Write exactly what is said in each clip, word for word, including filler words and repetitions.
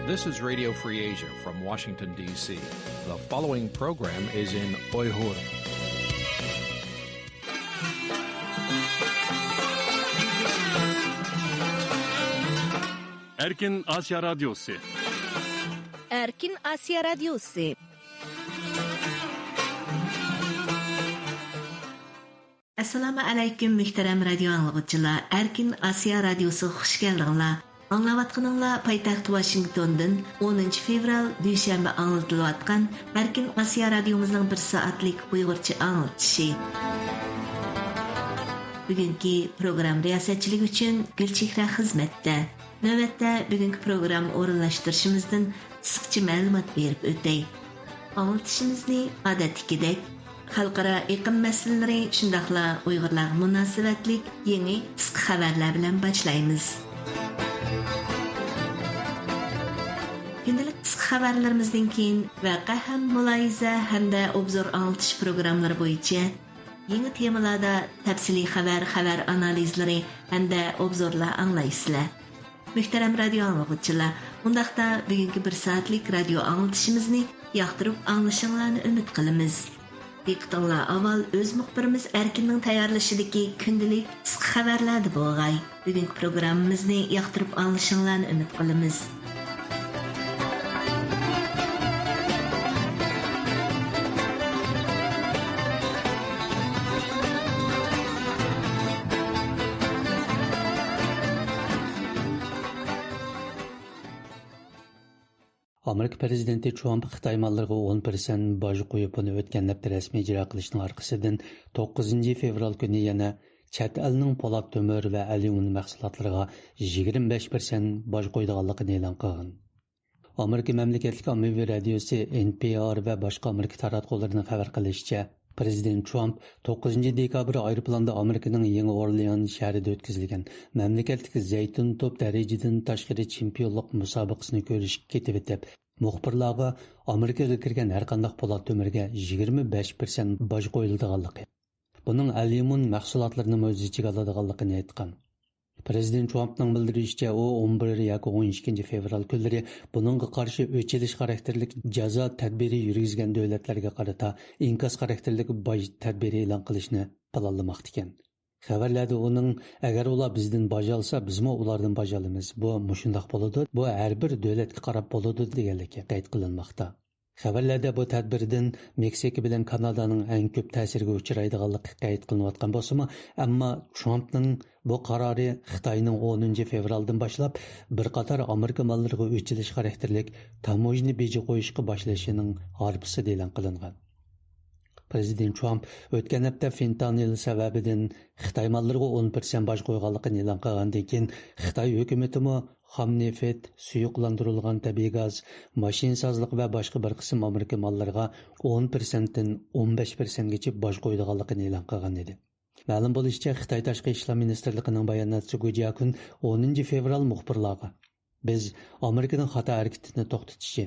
This is Radio Free Asia from Washington, D C. The following program is in Uyghur. Erkin Asiya Radyosu. Erkin Asiya Radyosu. ئەسسالامۇ ئەلەيكۇم، مۆھتەرەم رادىيو ئاڭلىغۇچىلار. ئەركىن ئاسىيا رادىيوسىغا خۇش كەلدىڭلار. ئاڭلاۋاتقىنىڭلار پايتەخت ۋاشىنگتوندىن ئونىنچى فېۋرال دۈشەنبە ئاڭلىتىلىۋاتقان ئەركىن ئاسىيا رادىيومىزنىڭ بىر سائەتلىك ئۇيغۇرچە ئاڭلىتىشى. بۈگۈنكى پروگرامما رىياسەتچىلىكى ئۈچۈن گۈلچېھرە خىزمەتتە. نۆۋەتتە بۈگۈنكى پروگرامما ئورۇنلاشتۇرۇشىمىزدىن قىسقىچە مەلۇمات بېرىپ ئۆتەي. ئاڭلىتىشىمىزنى ئادەتتىكىدەك خەلقئارا ئېقىم مەسىلىلىرى، شۇنداقلا ئۇيغۇرلارغا مۇناسىۋەتلىك يېڭى قىسقا خەۋەرلەر بىلەن باشلايمىز. كۈندىلىك قىسقا خەۋەرلىرىمىزدىن كېيىن ۋەقە ھەم مۇلاھىزە ھەمدە ئوبزور ئاڭلىتىش پروگراممىلىرى بويىچە يېڭى تېمىلاردا تەپسىلىي خەۋەر، خەۋەر ئانالىزلىرى ھەمدە ئوبزورلار ئاڭلايسىلەر. مۆھتەرەم رادىيو ئاڭلىغۇچىلار، ئۇنداقتا بۈگۈنكى بىر سائەتلىك رادىيو ئاڭلىتىشىمىزنى ياقتۇرۇپ ئاڭلىشىڭلارنى ئۈمىد قىلىمىز. دىققىتىڭلار ئاۋۋال ئۆز مۇخبىرىمىز ئەركىننىڭ تەييارلىشىدىكى كۈندىلىك قىسقا خەۋەرلەردە بولغاي. بۈگۈنكى پروگراممىمىزنى ياقتۇرۇپ ئاڭلىشىڭلارنى ئۈمىد قىلىمىز. ئامېرىكا پىرېزىدېنتى ترامپ خىتاي ماللىرىغا ئون پىرسەنت باج قويۇپ، ئۇنى ئۆتكەن ھەپتە رەسمىي ئىجرا قىلىشنىڭ ئارقىسىدىن، توققۇزىنچى فېۋرال كۈنى يەنە چەت ئەلنىڭ پولات تۆمۈر ۋە ئەليۇمىن مەھسۇلاتلىرىغا يىگىرمە بەش پىرسەنت باج قويىدىغانلىقىنى ئېلان قىلغان. ئامېرىكا مەملىكەتلىك ئاممىۋى رادىيوسى، ئېن پى ئار، ۋە باشقا ئامېرىكا تاراتقۇلىرىنىڭ خەۋەر قىلىشىچە، پىرېزىدېنت ترامپ توققۇزىنچى دېكابىر ئايروپىلاندا ئامېرىكىنىڭ يېڭى ئورلېئان شەھىرىدە ئۆتكۈزۈلگەن مەملىكەتلىك زەيتۇن توپ دەرىجىدىن تاشقىرى چېمپىيونلۇق مۇسابىقىسىنى كۆرۈشكە كېتىۋېتىپ، مۇخبىرلارغا ئامېرىكىغا كىرگەن ھەرقانداق پولات تۆمۈرگە يىگىرمە بەش پىرسەنت باج قويۇلىدىغانلىقى، بۇنىڭ ئەليۇمىن مەھسۇلاتلىرىنىمۇ ئۆز ئىچىگە ئالىدىغانلىقىنى ئېيتقان. پىرېزىدېنت ترامپنىڭ بىلدۈرۈشىچە، ئۇ ئون بىر ياكى ئون ئىككىنچى فېۋرال كۈنلىرى بۇنىڭغا قارشى ئۆچ ئېلىش خاراكتېرلىك جازا تەدبىرى يۈرگۈزگەن دۆلەتلەرگە قارىتا ئىنكاس خاراكتېرلىك باج تەدبىرى ئېلان قىلىشنى پىلانلىماقتىكەن. خەۋەرلەردە ئۇنىڭ، «ئەگەر ئۇلار بىزدىن باج ئالسا، بىزمۇ ئۇلاردىن باج ئالىمىز. بۇ مۇشۇنداق بولىدۇ، بۇ ھەر بىر دۆلەتكە قاراپ بولىدۇ» دېگەنلىكى قەيت قىلىنماقتا. خەۋەرلەردە بۇ تەدبىردىن مېكسىكا بىلەن كانادانىڭ ئەڭ كۆپ تەسىرگە ئۇچرايدىغانلىقى قەيت قىلىنىۋاتقان بولسىمۇ، ئەمما ترامپنىڭ بۇ قارارى خىتاينىڭ ئونىنچى فېۋرالدىن باشلاپ بىر قاتار ئامېرىكا ماللىرىغا ئۆچىلىش خاراكتېرلىك تاموژنا بېجى قويۇشقا باشلىشىنىڭ ھارپىسىدا ئېلان قىلىنغان. پىرېزىدېنت ترامپ ئۆتكەن ھەپتە فېنتانىل سەۋەبىدىن خىتاي ماللىرىغا ئون پىرسەنت باج قويغانلىقىنى ئېلان قىلغاندىن كېيىن، خىتاي ھۆكۈمىتىمۇ خام نېفىت، سۇيۇقلاندۇرۇلغان تەبىئىي گاز، ماشىنىسازلىق ۋە باشقا بىر قىسىم ئامېرىكا ماللىرىغا ئون پىرسەنتتىن ئون بەش پىرسەنتكىچە باج قويىدىغانلىقىنى ئېلان قىلغان ئىدى. مەلۇم بولۇشىچە، خىتاي تاشقى ئىشلار مىنىستىرلىقىنىڭ باياناتچىسى گۇ جياكۈن ئونىنچى فېۋرال مۇخبىرلارغا، «بىز ئامېرىكىنىڭ خاتا ھەرىكىتىنى توختىتىشى،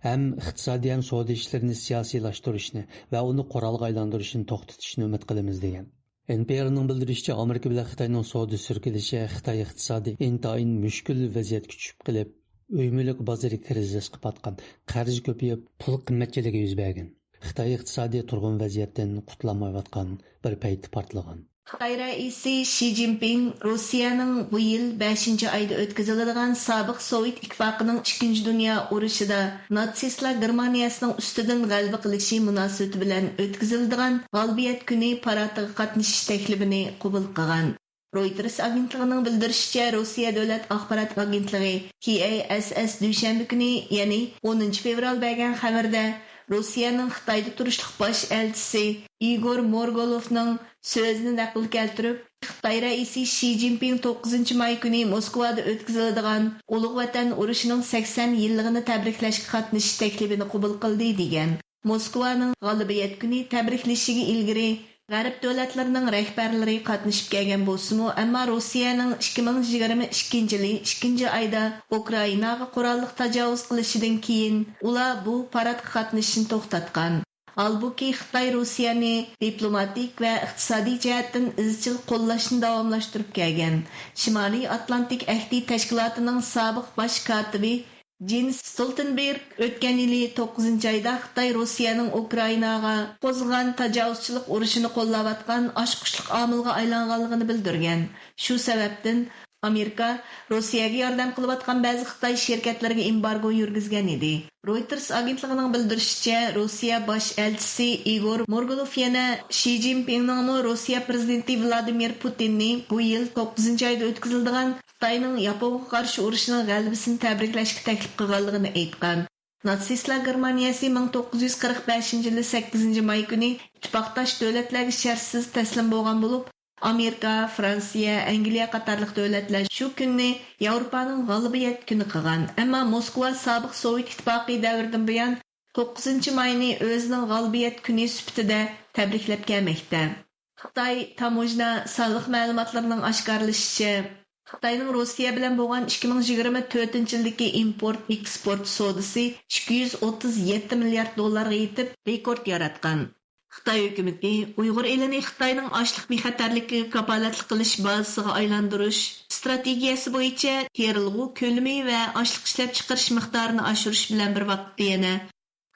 ھەم ئىقتىسادىي ھەم سودا ئىشلىرىنى سىياسىيلاشتۇرۇشنى ۋە ئۇنى قورالغا ئايلاندۇرۇشىنى توختىتىشىنى ئۈمىد قىلىمىز» دېگەن. ئېن پى ئارنىڭ بىلدۈرۈشىچە، ئامېرىكا بىلەن خىتاينىڭ سودا سۈركىلىشى خىتاي ئىقتىسادى ئىنتايىن مۈشكۈل ۋەزىيەتكە چۈشۈپ قېلىپ، ئۆي مۈلۈك بازىرى كىرىزىسقا پاتقان، قەرز كۆپىيىپ، پۇل قىممەتچىلىكى يۈز بەرگەن. خىتاي ئىقتىسادى تۇرغۇن ۋەزىيەتتىن قۇتۇلالمايۋاتقان بىر پەيتتە پارتلىغان. خىتاي رەئىسى شى جىنپىڭ روسىيەنىڭ بۇ يىل بەشىنچى ئايدا ئۆتكۈزۈلىدىغان سابىق سوۋېت ئىتتىپاقىنىڭ ئىككىنچى دۇنيا ئۇرۇشىدا ناتسىستلار گېرمانىيەسىنىڭ ئۈستىدىن غەلىبە قىلىشى مۇناسىۋىتى بىلەن ئۆتكۈزۈلىدىغان غالىبىيەت كۈنى پاراتىغا قاتنىشىش تەكلىپىنى قوبۇل قىلغان. رويتېرس ئاگېنتلىقىنىڭ بىلدۈرۈشىچە، روسىيە دۆلەت ئاخبارات ئاگېنتلىقى، تى ئەي ئەس ئەس، دۈشەنبە كۈنى، يەنى ئونىنچى فېۋرال بەرگەن خەۋىرىدە، روسىيەنىڭ خىتايدا تۇرۇشلۇق باش ئەلچىسى ئىگور مورگولوفنىڭ سۆزىنى نەقىل كەلتۈرۈپ، خىتاي رەئىسى شى جىنپىڭ توققۇزىنچى ماي كۈنى موسكۋادا ئۆتكۈزۈلىدىغان ئۇلۇغ ۋەتەن ئۇرۇشىنىڭ سەكسەن يىللىقىنى تەبرىكلەشكە قاتنىشىش تەكلىپىنى قوبۇل قىلدى، دېگەن. موسكۋانىڭ غالىبىيەت كۈنى تەبرىكلىشىگە ئىلگىرى غەرب دۆلەتلىرىنىڭ رەھبەرلىرى قاتنىشىپ كەلگەن بولسىمۇ، ئەمما روسىيەنىڭ ئىككى مىڭ يىگىرمە ئىككىنچى يىلى ئىككىنچى ئايدا ئۇكرائىناغا قوراللىق تاجاۋۇز قىلىشىدىن كېيىن، ئۇلار بۇ پاراتقا قاتنىشىشنى توختاتقان. ھالبۇكى، خىتاي روسىيەنى دىپلوماتىك ۋە ئىقتىسادىي جەھەتتىن ئىزچىل قوللاشنى داۋاملاشتۇرۇپ كەلگەن. شىمالىي ئاتلانتىك ئەھدى تەشكىلاتىنىڭ سابىق باش كاتىپى جېنس ستولتېنبېرگ ئۆتكەن يىلى توققۇزىنچى ئايدا خىتاي روسىيەنىڭ ئۇكرائىناغا قوزغىغان تاجاۋۇزچىلىق ئۇرۇشىنى قوللاۋاتقان ئاچقۇچلۇق ئامىلغا ئايلانغانلىقىنى بىلدۈرگەن. شۇ سەۋەبتىن، ئامېرىكا روسىيەگە ياردەم قىلىۋاتقان بەزى خىتاي شىركەتلىرىگە ئېمبارگو يۈرگۈزگەن ئىدى. رويتېرس ئاگېنتلىقىنىڭ بىلدۈرۈشىچە، روسىيە باش ئەلچىسى ئىگور مورگۇلوف يەنە شى جىنپىڭنىڭمۇ روسىيە پىرېزىدېنتى ۋلادىمىر پۇتىننى بۇ يىل توققۇزىنچى ئايدا ئۆتكۈزۈلىدىغان خىتاينىڭ ياپونغا قارشى ئۇرۇشىنىڭ غەلىبىسىنى تەبرىكلەشكە تەكلىپ قىلغانلىقىنى ئېيتقان. ناتسىستلار گېرمانىيەسى مىڭ توققۇز يۈز قىرىق بەشىنچى يىلى سەككىزىنچى ماي كۈنى ئىتتىپاقداش دۆلەتلەرگە شەرتسىز تەسلىم بولغان بولۇپ، ئامېرىكا، فرانسىيە، ئەنگلىيە قاتارلىق دۆلەتلەر شۇ كۈننى ياۋروپانىڭ غالىبىيەت كۈنى قىلغان. ئەمما موسكۋا سابىق سوۋېت ئىتتىپاقى دەۋرىدىن بۇيان توققۇزىنچى ماينى ئۆزىنىڭ غالىبىيەت كۈنى سۈپىتىدە تەبرىكلەپ كەلمەكتە. خىتاي تاموژنا سانلىق مەلۇماتلىرىنىڭ ئاشكارىلىشىچە، خىتاينىڭ روسىيە بىلەن بولغان ئىككى مىڭ يىگىرمە تۆتىنچى يىلدىكى ئىمپورت ئېكسپورت سودىسى ئىككى يۈز ئوتتۇز يەتتە مىليارد دوللارغا يېتىپ، رېكورت ياراتقان. خىتاي ھۆكۈمىتى ئۇيغۇر ئېلىنى خىتاينىڭ ئاشلىق بىخەتەرلىكىگە كاپالەتلىك قىلىش بازىسىغا ئايلاندۇرۇش ئىستراتېگىيەسى بويىچە تېرىلغۇ كۆلىمى ۋە ئاشلىق ئىشلەپچىقىرىش مىقدارىنى ئاشۇرۇش بىلەن بىر ۋاقىتتا يەنە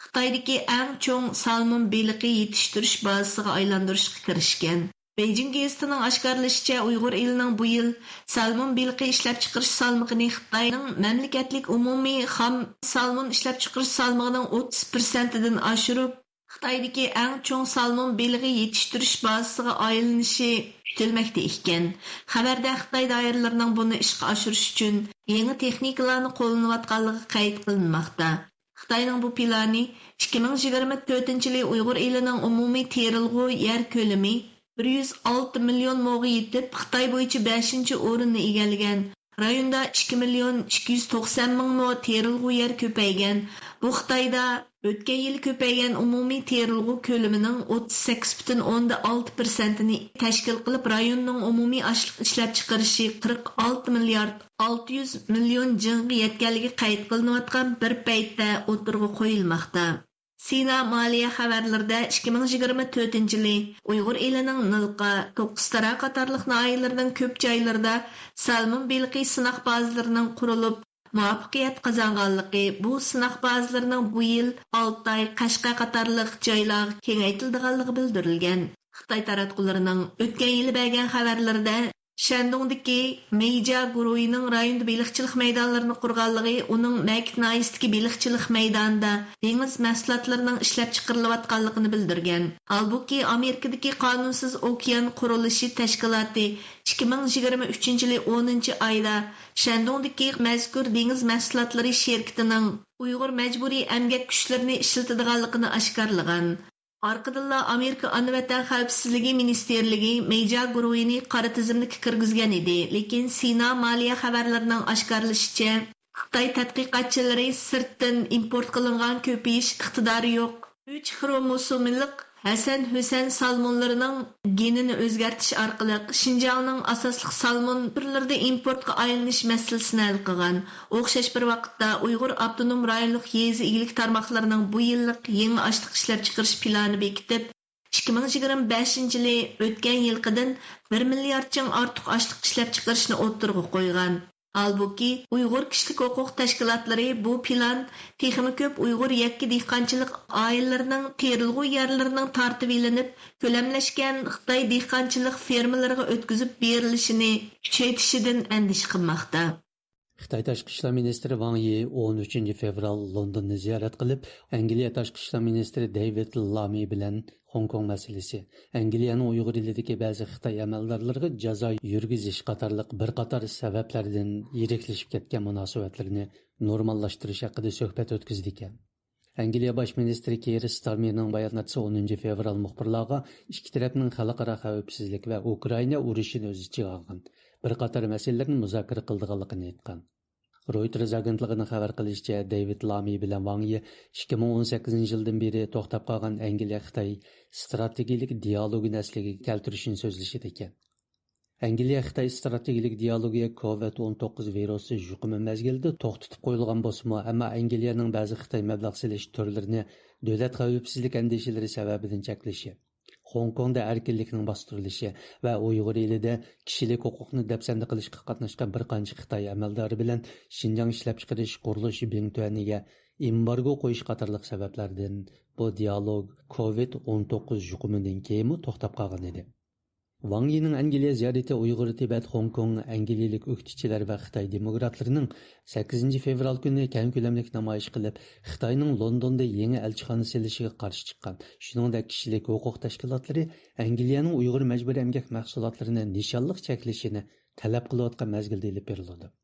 خىتايدىكى ئەڭ چوڭ سالمون بېلىقى يېتىشتۈرۈش بازىسىغا ئايلاندۇرۇشقا كىرىشكەن. بېيجىڭ گېزىتىنىڭ ئاشكارىلىشىچە، ئۇيغۇر ئېلىنىڭ بۇ يىل سالمون بېلىقى ئىشلەپچىقىرىش سالمىقىنى خىتاينىڭ مەملىكەتلىك ئومۇمىي خام سالمون ئىشلەپچىقىرىش سالمىقىنىڭ ئوتتۇز پىرسەنتىدىن ئاشۇرۇپ، خىتايدىكى ئەڭ چوڭ سالمون بېلىقى يېتىشتۈرۈش بازىسىغا ئايلىنىشى كۈتۈلمەكتە ئىكەن. خەۋەردە خىتاي دائىرىلىرىنىڭ بۇنى ئىشقا ئاشۇرۇش ئۈچۈن يېڭى تېخنىكىلارنى قوللىنىۋاتقانلىقى قەيت قىلىنماقتا. خىتاينىڭ بۇ پىلانى ئىككى مىڭ يىگىرمە تۆتىنچى يىلى ئۇيغۇر ئېلىنىڭ ئومۇمىي تېرىلغۇ يەر كۆلىمى بىر يۈز ئالتە مىليون موغا يېتىپ، خىتاي بويىچە بەشىنچى ئورۇننى ئىگىلىگەن. رايوندا ئىككى مىليون ئىككى يۈز توقسان مىڭ مو تېرىلغۇ يەر كۆپەيگەن. بۇ خىتايدا ئۆتكەن يىلى كۆپەيگەن ئومۇمىي تېرىلغۇ كۆلىمىنىڭ ئوتتۇز سەككىز پۈتۈن ئوندىن ئالتە پىرسەنتىنى تەشكىل قىلىپ، رايوننىڭ ئومۇمىي ئاشلىق ئىشلەپچىقىرىشى قىرىق ئالتە مىليارد ئالتە يۈز مىليون جىڭغا يەتكەنلىكى قەيت قىلىنىۋاتقان بىر پەيتتە ئوتتۇرىغا قويۇلماقتا. سىنا مالىيە خەۋەرلىرىدە ئىككى مىڭ يىگىرمە تۆتىنچى يىلى ئۇيغۇر ئېلىنىڭ نىلقا، توققۇزتارا قاتارلىق ناھىيەلەرنىڭ كۆپ جايلىرىدا سالمون بېلىقى سىناق بازىلىرىنىڭ قۇرۇلۇپ، مۇۋەپپەقىيەت قازانغانلىقى، بۇ سىناق بازىلىرىنىڭ بۇ يىل ئالتاي، قەشقەر قاتارلىق جايلارغا كېڭەيتىلىدىغانلىقى بىلدۈرۈلگەن. خىتاي تاراتقۇلىرىنىڭ ئۆتكەن يىلى بەرگەن خەۋەرلىرىدە، شەندۇڭدىكى مېيجيا گۇرۇھىنىڭ رايوندا بېلىقچىلىق مەيدانلىرىنى قۇرغانلىقى ئۇنىڭ مەكىت ناھىيەسىدىكى بېلىقچىلىق مەيدانىدا دېڭىز مەھسۇلاتلىرىنىڭ ئىشلەپچىقىرىلىۋاتقانلىقىنى بىلدۈرگەن. ھالبۇكى، ئامېرىكىدىكى قانۇنسىز ئوكيان قۇرۇلۇشى تەشكىلاتى ئىككى مىڭ يىگىرمە ئۈچىنچى يىلى ئونىنچى ئايدا شەندۇڭدىكى مەزكۇر دېڭىز مەھسۇلاتلىرى شىركىتىنىڭ ئۇيغۇر مەجبۇرىي ئەمگەك كۈچلىرىنى ئىشلىتىدىغانلىقىنى ئاشكارىلىغان. ئارقىدىنلا ئامېرىكا ئانا ۋەتەن خەۋپسىزلىكى مىنىستىرلىكى مېيجيا گۇرۇھىنى قارا تىزىملىككە كىرگۈزگەن ئىدى، لېكىن سىنا مالىيە خەۋەرلىرىنىڭ ئاشكارىلىشىچە، خىتاي تەتقىقاتچىلىرى سىرتتىن ئىمپورت قىلىنغان كۆپىيىش ئىقتىدارى يوق، ئۈچ خروموسوملۇق ھەسەن ھۈسەن سالمونلىرىنىڭ گېنىنى ئۆزگەرتىش ئارقىلىق شىنجاڭنىڭ ئاساسلىق سالمون تۈرلىرىدە ئىمپورتقا ئايلىنىش مەسىلىسىنى ھەل قىلغان. ئوخشاش بىر ۋاقىتتا، ئۇيغۇر ئاپتونوم رايونلۇق يېزا ئىگىلىك تارماقلىرىنىڭ بۇ يىللىق يېڭى ئاشلىق ئىشلەپچىقىرىش پىلانى بېكىتىپ، ئىككى مىڭ يىگىرمە بەشىنچى يىلى ئۆتكەن يىلقىدىن بىر مىليارد چىڭ ئارتۇق ئاشلىق ئىشلەپچىقىرىشنى ئوتتۇرىغا قويغان. ھالبۇكى، ئۇيغۇر كىشىلىك ھوقۇق تەشكىلاتلىرى بۇ پىلان تېخىمۇ كۆپ ئۇيغۇر يەككە دېھقانچىلىق ئائىلىلىرىنىڭ تېرىلغۇ يەرلىرىنىڭ تارتىۋېلىنىپ، كۆلەملەشكەن خىتاي دېھقانچىلىق فېرمىلىرىغا ئۆتكۈزۈپ بېرىلىشىنى كۈچەيتىشىدىن ئەندىشە قىلماقتا. خىتاي تاشقى ئىشلار مىنىستىرى ۋاڭ يى ئون ئۈچىنچى فېۋرال لوندوننى زىيارەت قىلىپ، ئەنگلىيە تاشقى ئىشلار مىنىستىرى دېۋىد لامى بىلەن خوڭكوڭ مەسىلىسى، ئەنگلىيەنىڭ ئۇيغۇر ئېلىدىكى بەزى خىتاي ئەمەلدارلىرىغا جازا يۈرگۈزۈش قاتارلىق بىر قاتار سەۋەبلەردىن يىرىكلىشىپ كەتكەن مۇناسىۋەتلىرىنى نورماللاشتۇرۇش ھەققىدە سۆھبەت ئۆتكۈزىدىكەن. ئەنگلىيە باش مىنىستىرى كېير ستارمېرنىڭ باياناتچىسى ئونىنچى فېۋرال مۇخبىرلارغا ئىككى تەرەپنىڭ خەلقئارا خەۋپسىزلىك ۋە ئۇكرائىنا ئۇرۇشىنى ئۆز ئىچىگە ئالغان بىر قاتار مەسىلىلەرنى مۇزاكىرە قىلىدىغانلىقىنى ئېيتقان. رويتېرز ئاگېنتلىقىنىڭ خەۋەر قىلىشىچە، دېۋىد لامى بىلەن ۋاڭ يى ئىككى مىڭ ئون سەككىزىنچى يىلدىن بېرى توختاپ قالغان ئەنگلىيە-خىتاي ئىستراتېگىيىلىك دىئالوگىنى ئەسلىگە كەلتۈرۈشنى سۆزلىشىدىكەن. ئەنگلىيە-خىتاي ئىستراتېگىيىلىك دىئالوگى كوۋىد ئون توققۇز ۋىرۇسى يۇقۇمى مەزگىلىدە توختىتىپ قويۇلغان بولسىمۇ، ئەمما ئەنگلىيەنىڭ بەزى خىتاي مەبلەغ سېلىش تۈرلىرىنى دۆلەت خەۋپسىزلىك ئەندىشىلىرى سەۋەبىدىن چەكلىشى، خوڭكوڭدا ئەركىنلىكنىڭ باستۇرۇلۇشى ۋە ئۇيغۇر ئېلىدە كىشىلىك ھوقۇقنى دەپسەندە قىلىشقا قاتناشقان بىر قانچە خىتاي ئەمەلدارى بىلەن شىنجاڭ ئىشلەپچىقىرىش قۇرۇلۇشى بىڭتۈەنىگە ئېمبارگو قويۇش قاتارلىق سەۋەبلەردىن بۇ دىئالوگ كوۋىد ئون توققۇز يۇقۇمىدىن كېيىنمۇ توختاپ قالغان ئىدى. ۋاڭ يىنىڭ ئەنگلىيە زىيارىتى ئۇيغۇر، تىبەت، خوڭكوڭ، ئەنگلىيەلىك ئۆكتىچىلەر ۋە خىتاي دېموكراتلىرىنىڭ سەككىزىنچى فېۋرال كۈنى كەڭ كۆلەملىك نامايىش قىلىپ، خىتاينىڭ لوندوندا يېڭى ئەلچىخانا سېلىشىغا قارشى چىققان، شۇنىڭدەك كىشىلىك ھوقۇق تەشكىلاتلىرى ئەنگلىيەنىڭ ئۇيغۇر مەجبۇرىي ئەمگەك مەھسۇلاتلىرىنى نىشانلىق چەكلىشىنى تەلەپ قىلىۋاتقان مەزگىلدە ئېلىپ بېرىلىدۇ.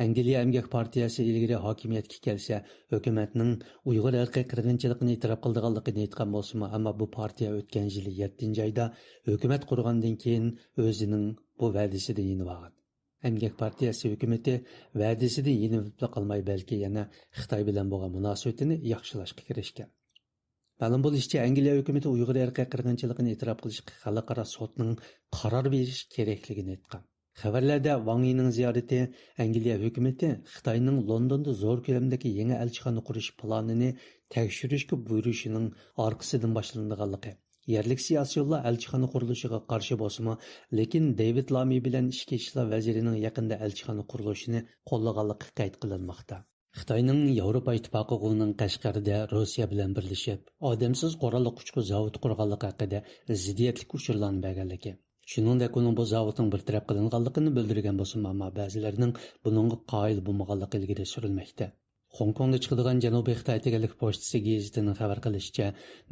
ئەنگلىيە ئەمگەك پارتىيەسى ئىلگىرى ھاكىمىيەتكە كەلسە، ھۆكۈمەتنىڭ ئۇيغۇر ئىرقىي قىرغىنچىلىقىنى ئېتىراپ قىلىدىغانلىقىنى ئېيتقان بولسىمۇ، ئەمما بۇ پارتىيە ئۆتكەن يىلى يەتتىنچى ئايدا ھۆكۈمەت قۇرغاندىن كېيىن ئۆزىنىڭ بۇ ۋەدىسىدىن يېنىۋالغان. ئەمگەك پارتىيەسى ھۆكۈمىتى ۋەدىسىدىن يېنىۋېپلا قالماي، بەلكى يەنە خىتاي بىلەن بولغان مۇناسىۋىتىنى ياخشىلاشقا كىرىشكەن. مەلۇم بولۇشىچە، ئەنگلىيە ھۆكۈمىتى ئۇيغۇر ئىرقىي قىرغىنچىلىقىنى ئېتىراپ قىلىشقا خەلقئارا سوتنىڭ قارار بېرىشى كېرەكلىكىنى ئېيتقان. خەۋەرلەردە ۋاڭ يىنىڭ زىيارىتى ئەنگلىيە ھۆكۈمىتى خىتاينىڭ لوندوندا زور كۆلەمدىكى يېڭى ئەلچىخانا قۇرۇش پىلانىنى تەكشۈرۈشكە بۇيرۇشىنىڭ ئارقىسىدىن باشلىنىدىغانلىقى، يەرلىك سىياسىيونلار ئەلچىخانا قۇرۇلۇشىغا قارشى بولسىمۇ، لېكىن دېۋىد لامى بىلەن ئىچكى ئىشلار ۋەزىرىنىڭ يېقىندا ئەلچىخانا قۇرۇلۇشىنى قوللىغانلىقى قەيت قىلىنماقتا. خىتاينىڭ ياۋروپا ئىتتىپاقىغا ئۇنىڭ قەشقەردە روسىيە بىلەن بىرلىشىپ، ئادەمسىز قوراللىق ئۇچقۇ زاۋۇتى قۇرغانلىقى ھەققىدە زىددىيەتلىك ئۇچۇرلارنى بەرگەنلىكى، شۇنىڭدەك ئۇنىڭ بۇ زاۋۇتنىڭ بىر تەرەپ قىلىنغانلىقىنى بىلدۈرگەن بولسىمۇ، ئەمما بەزىلەرنىڭ بۇنىڭغا قايىل بولمىغانلىقى ئىلگىرى سۈرۈلمەكتە. خوڭكوڭدا چىقىدىغان جەنۇبىي خىتاي دېگەنلىك پوچتىسى گېزىتىنىڭ خەۋەر قىلىشىچە،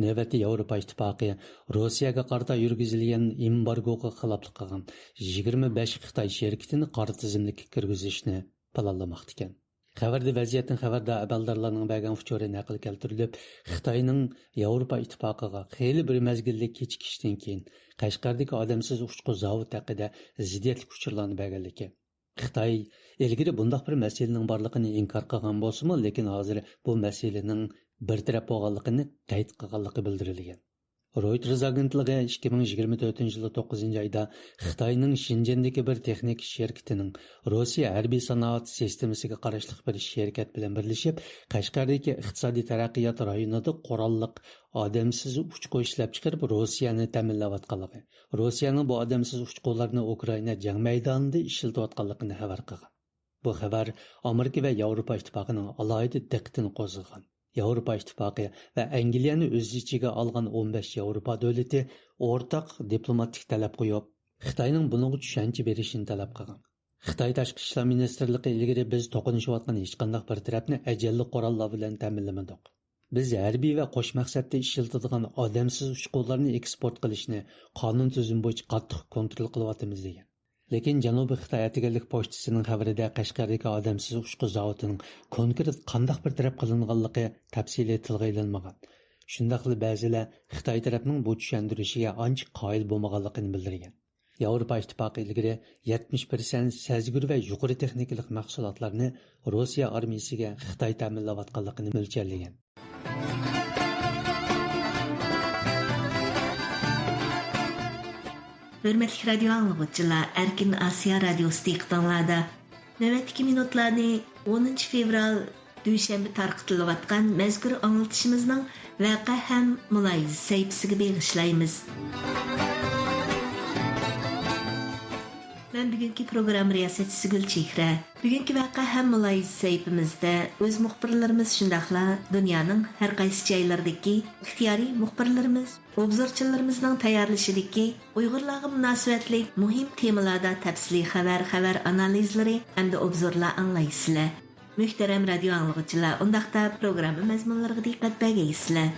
نۆۋەتتە ياۋروپا ئىتتىپاقى روسىيەگە قارىتا يۈرگۈزۈلگەن ئېمبارگوغا خىلاپلىق قىلغان يىگىرمە بەش خىتاي شىركىتىنى قارا تىزىملىككە كىرگۈزۈشنى پىلانلىماقتىكەن. خەۋەردە ۋەزىيەتتىن خەۋەردار ئەمەلدارلارنىڭ بەرگەن ئۇچۇرى نەقىل كەلتۈرۈلۈپ، خىتاينىڭ ياۋروپا ئىتتىپاقىغا خېلى بىر مەزگىللىك كېچىكىشتىن كېيىن، قەشقەردىكى ئادەمسىز ئۇچقۇ زاۋۇتى ھەققىدە زىددىيەتلىك ئۇچۇرلارنى بەرگەنلىكى. خىتاي ئىلگىرى بۇنداق بىر مەسىلىنىڭ بارلىقىنى ئىنكار قىلغان بولسىمۇ، لېكىن ھازىر بۇ مەسىلىنىڭ بىر تەرەپ بولغانلىقىنى قەيت قىلغانلىقى بىلدۈرۈلگەن. رويتېرز ئاگېنتلىقى ئىككى مىڭ يىگىرمە تۆتىنچى يىلى توققۇزىنچى ئايدا خىتاينىڭ شېنجېندىكى بىر تېخنىكا شىركىتىنىڭ روسىيە ھەربىي سانائەت سىستېمىسىگە قاراشلىق بىر شىركەت بىلەن بىرلىشىپ، قەشقەردىكى ئىقتىسادىي تەرەققىيات رايونىدا قوراللىق ئادەمسىز ئۇچقۇ ئىشلەپچىقىرىپ، روسىيەنى تەمىنلەۋاتقانلىقى، روسىيەنىڭ بۇ ئادەمسىز ئۇچقۇلارنى ئۇكرائىنا جەڭ مەيدانىدا ئىشلىتىۋاتقانلىقىنى خەۋەر قىلغان. بۇ خەۋەر ئامېرىكا ۋە ياۋروپا ئىتتىپاقىنىڭ ئالاھىدە دىققىتىنى قوزغىغان. ياۋروپا ئىتتىپاقى ۋە ئەنگلىيەنى ئۆز ئىچىگە ئالغان ئون بەش ياۋروپا دۆلىتى ئورتاق دىپلوماتىك تەلەپ قويۇپ، خىتاينىڭ بۇنىڭغا چۈشەنچە بېرىشىنى تەلەپ قىلغان. خىتاي تاشقى ئىشلار مىنىستىرلىقى ئىلگىرى: «بىز توقۇنۇشۇۋاتقان ھېچقانداق بىر تەرەپنى ئەجەللىك قوراللار بىلەن تەمىنلىمىدۇق. بىز ھەربىي ۋە قوش مەقسەتتە ئىشلىتىدىغان ئادەمسىز ئۇچقۇنلارنى ئېكسپورت قىلىشنى قانۇن تۈزۈم بويىچە قاتتىق كونترول قىلىۋاتىمىز» دېگەن. لېكىن جەنۇبىي خىتاي ئەتىگەنلىك پوچتىسىنىڭ خەۋىرىدە قەشقەردىكى ئادەمسىز ئۇچقۇ زاۋۇتىنىڭ كونكرېت قانداق بىر تەرەپ قىلىنغانلىقى تەپسىلىي تىلغا ئېلىنمىغان. شۇنداقلا بەزىلەر خىتاي تەرەپنىڭ بۇ چۈشەندۈرۈشىگە ئانچە قايىل بولمىغانلىقىنى بىلدۈرگەن. ياۋروپا ئىتتىپاقى ئىلگىرى يەتمىش پىرسەنت سەزگۈر ۋە يۇقىرى تېخنىكىلىق مەھسۇلاتلارنى روسىيە ئارمىيىسىگە خىتاي تەمىنلەۋاتقانلىقىنى مۆلچەرلىگەن. ھۆرمەتلىك رادىيو ئاڭلىغۇچىلار، ئەركىن ئاسىيا رادىيوسى دىققىتىڭلاردا. نۆۋەتتىكى مىنۇتلارنى ئونىنچى فېۋرال دۈشەنبە تارقىتىلىۋاتقان مەزكۇر ئاڭلىتىشىمىزنىڭ ۋەقە ھەم مۇلاھىزە سەھىپىسىگە بېغىشلايمىز. مەن بۈگۈنكى پروگرامما رىياسەتچىسى گۈلچېھرە. بۈگۈنكى ۋەقە ھەم مۇلاھىزە سەھىپىمىزدە ئۆز مۇخبىرلىرىمىز، شۇنداقلا دۇنيانىڭ ھەر قايسى جايلىرىدىكى ئىختىيارىي مۇخبىرلىرىمىز، ئوبزورچىلىرىمىزنىڭ تەييارلىشىدىكى ئۇيغۇرلارغا مۇناسىۋەتلىك مۇھىم تېمىلاردا تەپسىلىي خەۋەر، خەۋەر ئانالىزلىرى ھەمدە ئوبزورلار ئاڭلايسىلەر. مۆھتەرەم رادىيو ئاڭلىغۇچىلار، ئۇنداقتا پروگرامما مەزمۇنلىرىغا دىققەت بەرگەيسىلەر.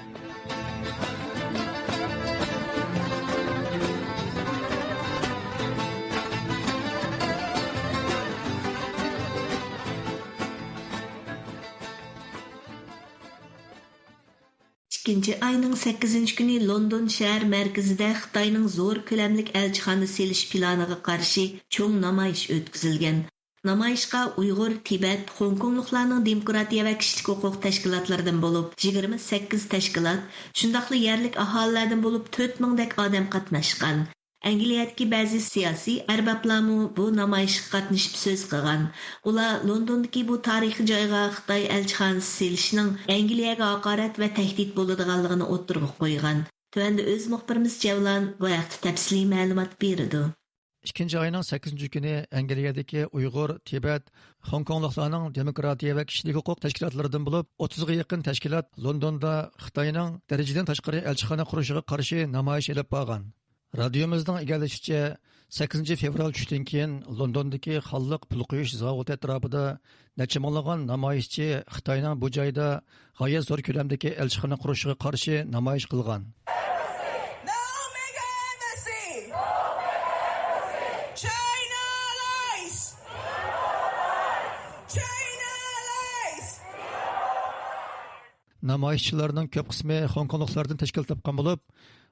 ئىككىنچى ئاينىڭ سەككىزىنچى كۈنى لوندون شەھەر مەركىزىدە خىتاينىڭ زور كۆلەملىك ئەلچىخانا سېلىش پىلانىغا قارشى چوڭ نامايىش ئۆتكۈزۈلگەن. نامايىشقا ئۇيغۇر، تىبەت، خوڭكوڭلۇقلارنىڭ دېموكراتىيە ۋە كىشىلىك ھوقۇق تەشكىلاتلىرىدىن بولۇپ يىگىرمە سەككىز تەشكىلات، شۇنداقلا يەرلىك ئاھالىلەردىن بولۇپ تۆت مىڭدەك ئادەم قاتناشقان. ئەنگلىيەدىكى بەزى سىياسىي ئەربابلارمۇ بۇ نامايىشقا قاتنىشىپ سۆز قىلغان. ئۇلار لوندوندىكى بۇ تارىخىي جايغا خىتاي ئەلچىخانىسى سېلىشنىڭ ئەنگلىيەگە ھاقارەت ۋە تەھدىت بولىدىغانلىقىنى ئوتتۇرىغا قويغان. تۆۋەندە ئۆز مۇخبىرىمىز جەۋلان بۇ ھەقتە تەپسىلىي مەلۇمات بېرىدۇ. ئىككىنچى ئاينىڭ سەككىزىنچى كۈنى ئەنگلىيەدىكى ئۇيغۇر، تىبەت، خوڭكوڭلۇقلارنىڭ دېموكراتىيە ۋە كىشىلىك ھوقۇق تەشكىلاتلىرىدىن بولۇپ ئوتتۇزغا يېقىن تەشكىلات لوندوندا خىتاينىڭ دەرىجىدىن تاشقىرى ئەلچىخانا قۇرۇشىغا قارشى نامايىش ئېلىپ بارغان. رادىيومىزنىڭ ئىگىلىشىچە، سەككىزىنچى فېۋرال چۈشتىن كېيىن لوندوندىكى خانلىق پۇل قويۇش زاۋۇتى ئەتراپىدا نەچچە مىڭلىغان نامايىشچى خىتاينىڭ بۇ جايدا غايەت زور كۆلەمدىكى ئەلچىخانا قۇرۇشىغا قارشى نامايىش قىلغان. No mega embassy! China lies! China lies! نامايىشچىلارنىڭ كۆپ قىسمى خوڭكوڭلۇقلاردىن تەشكىل تاپقان بولۇپ،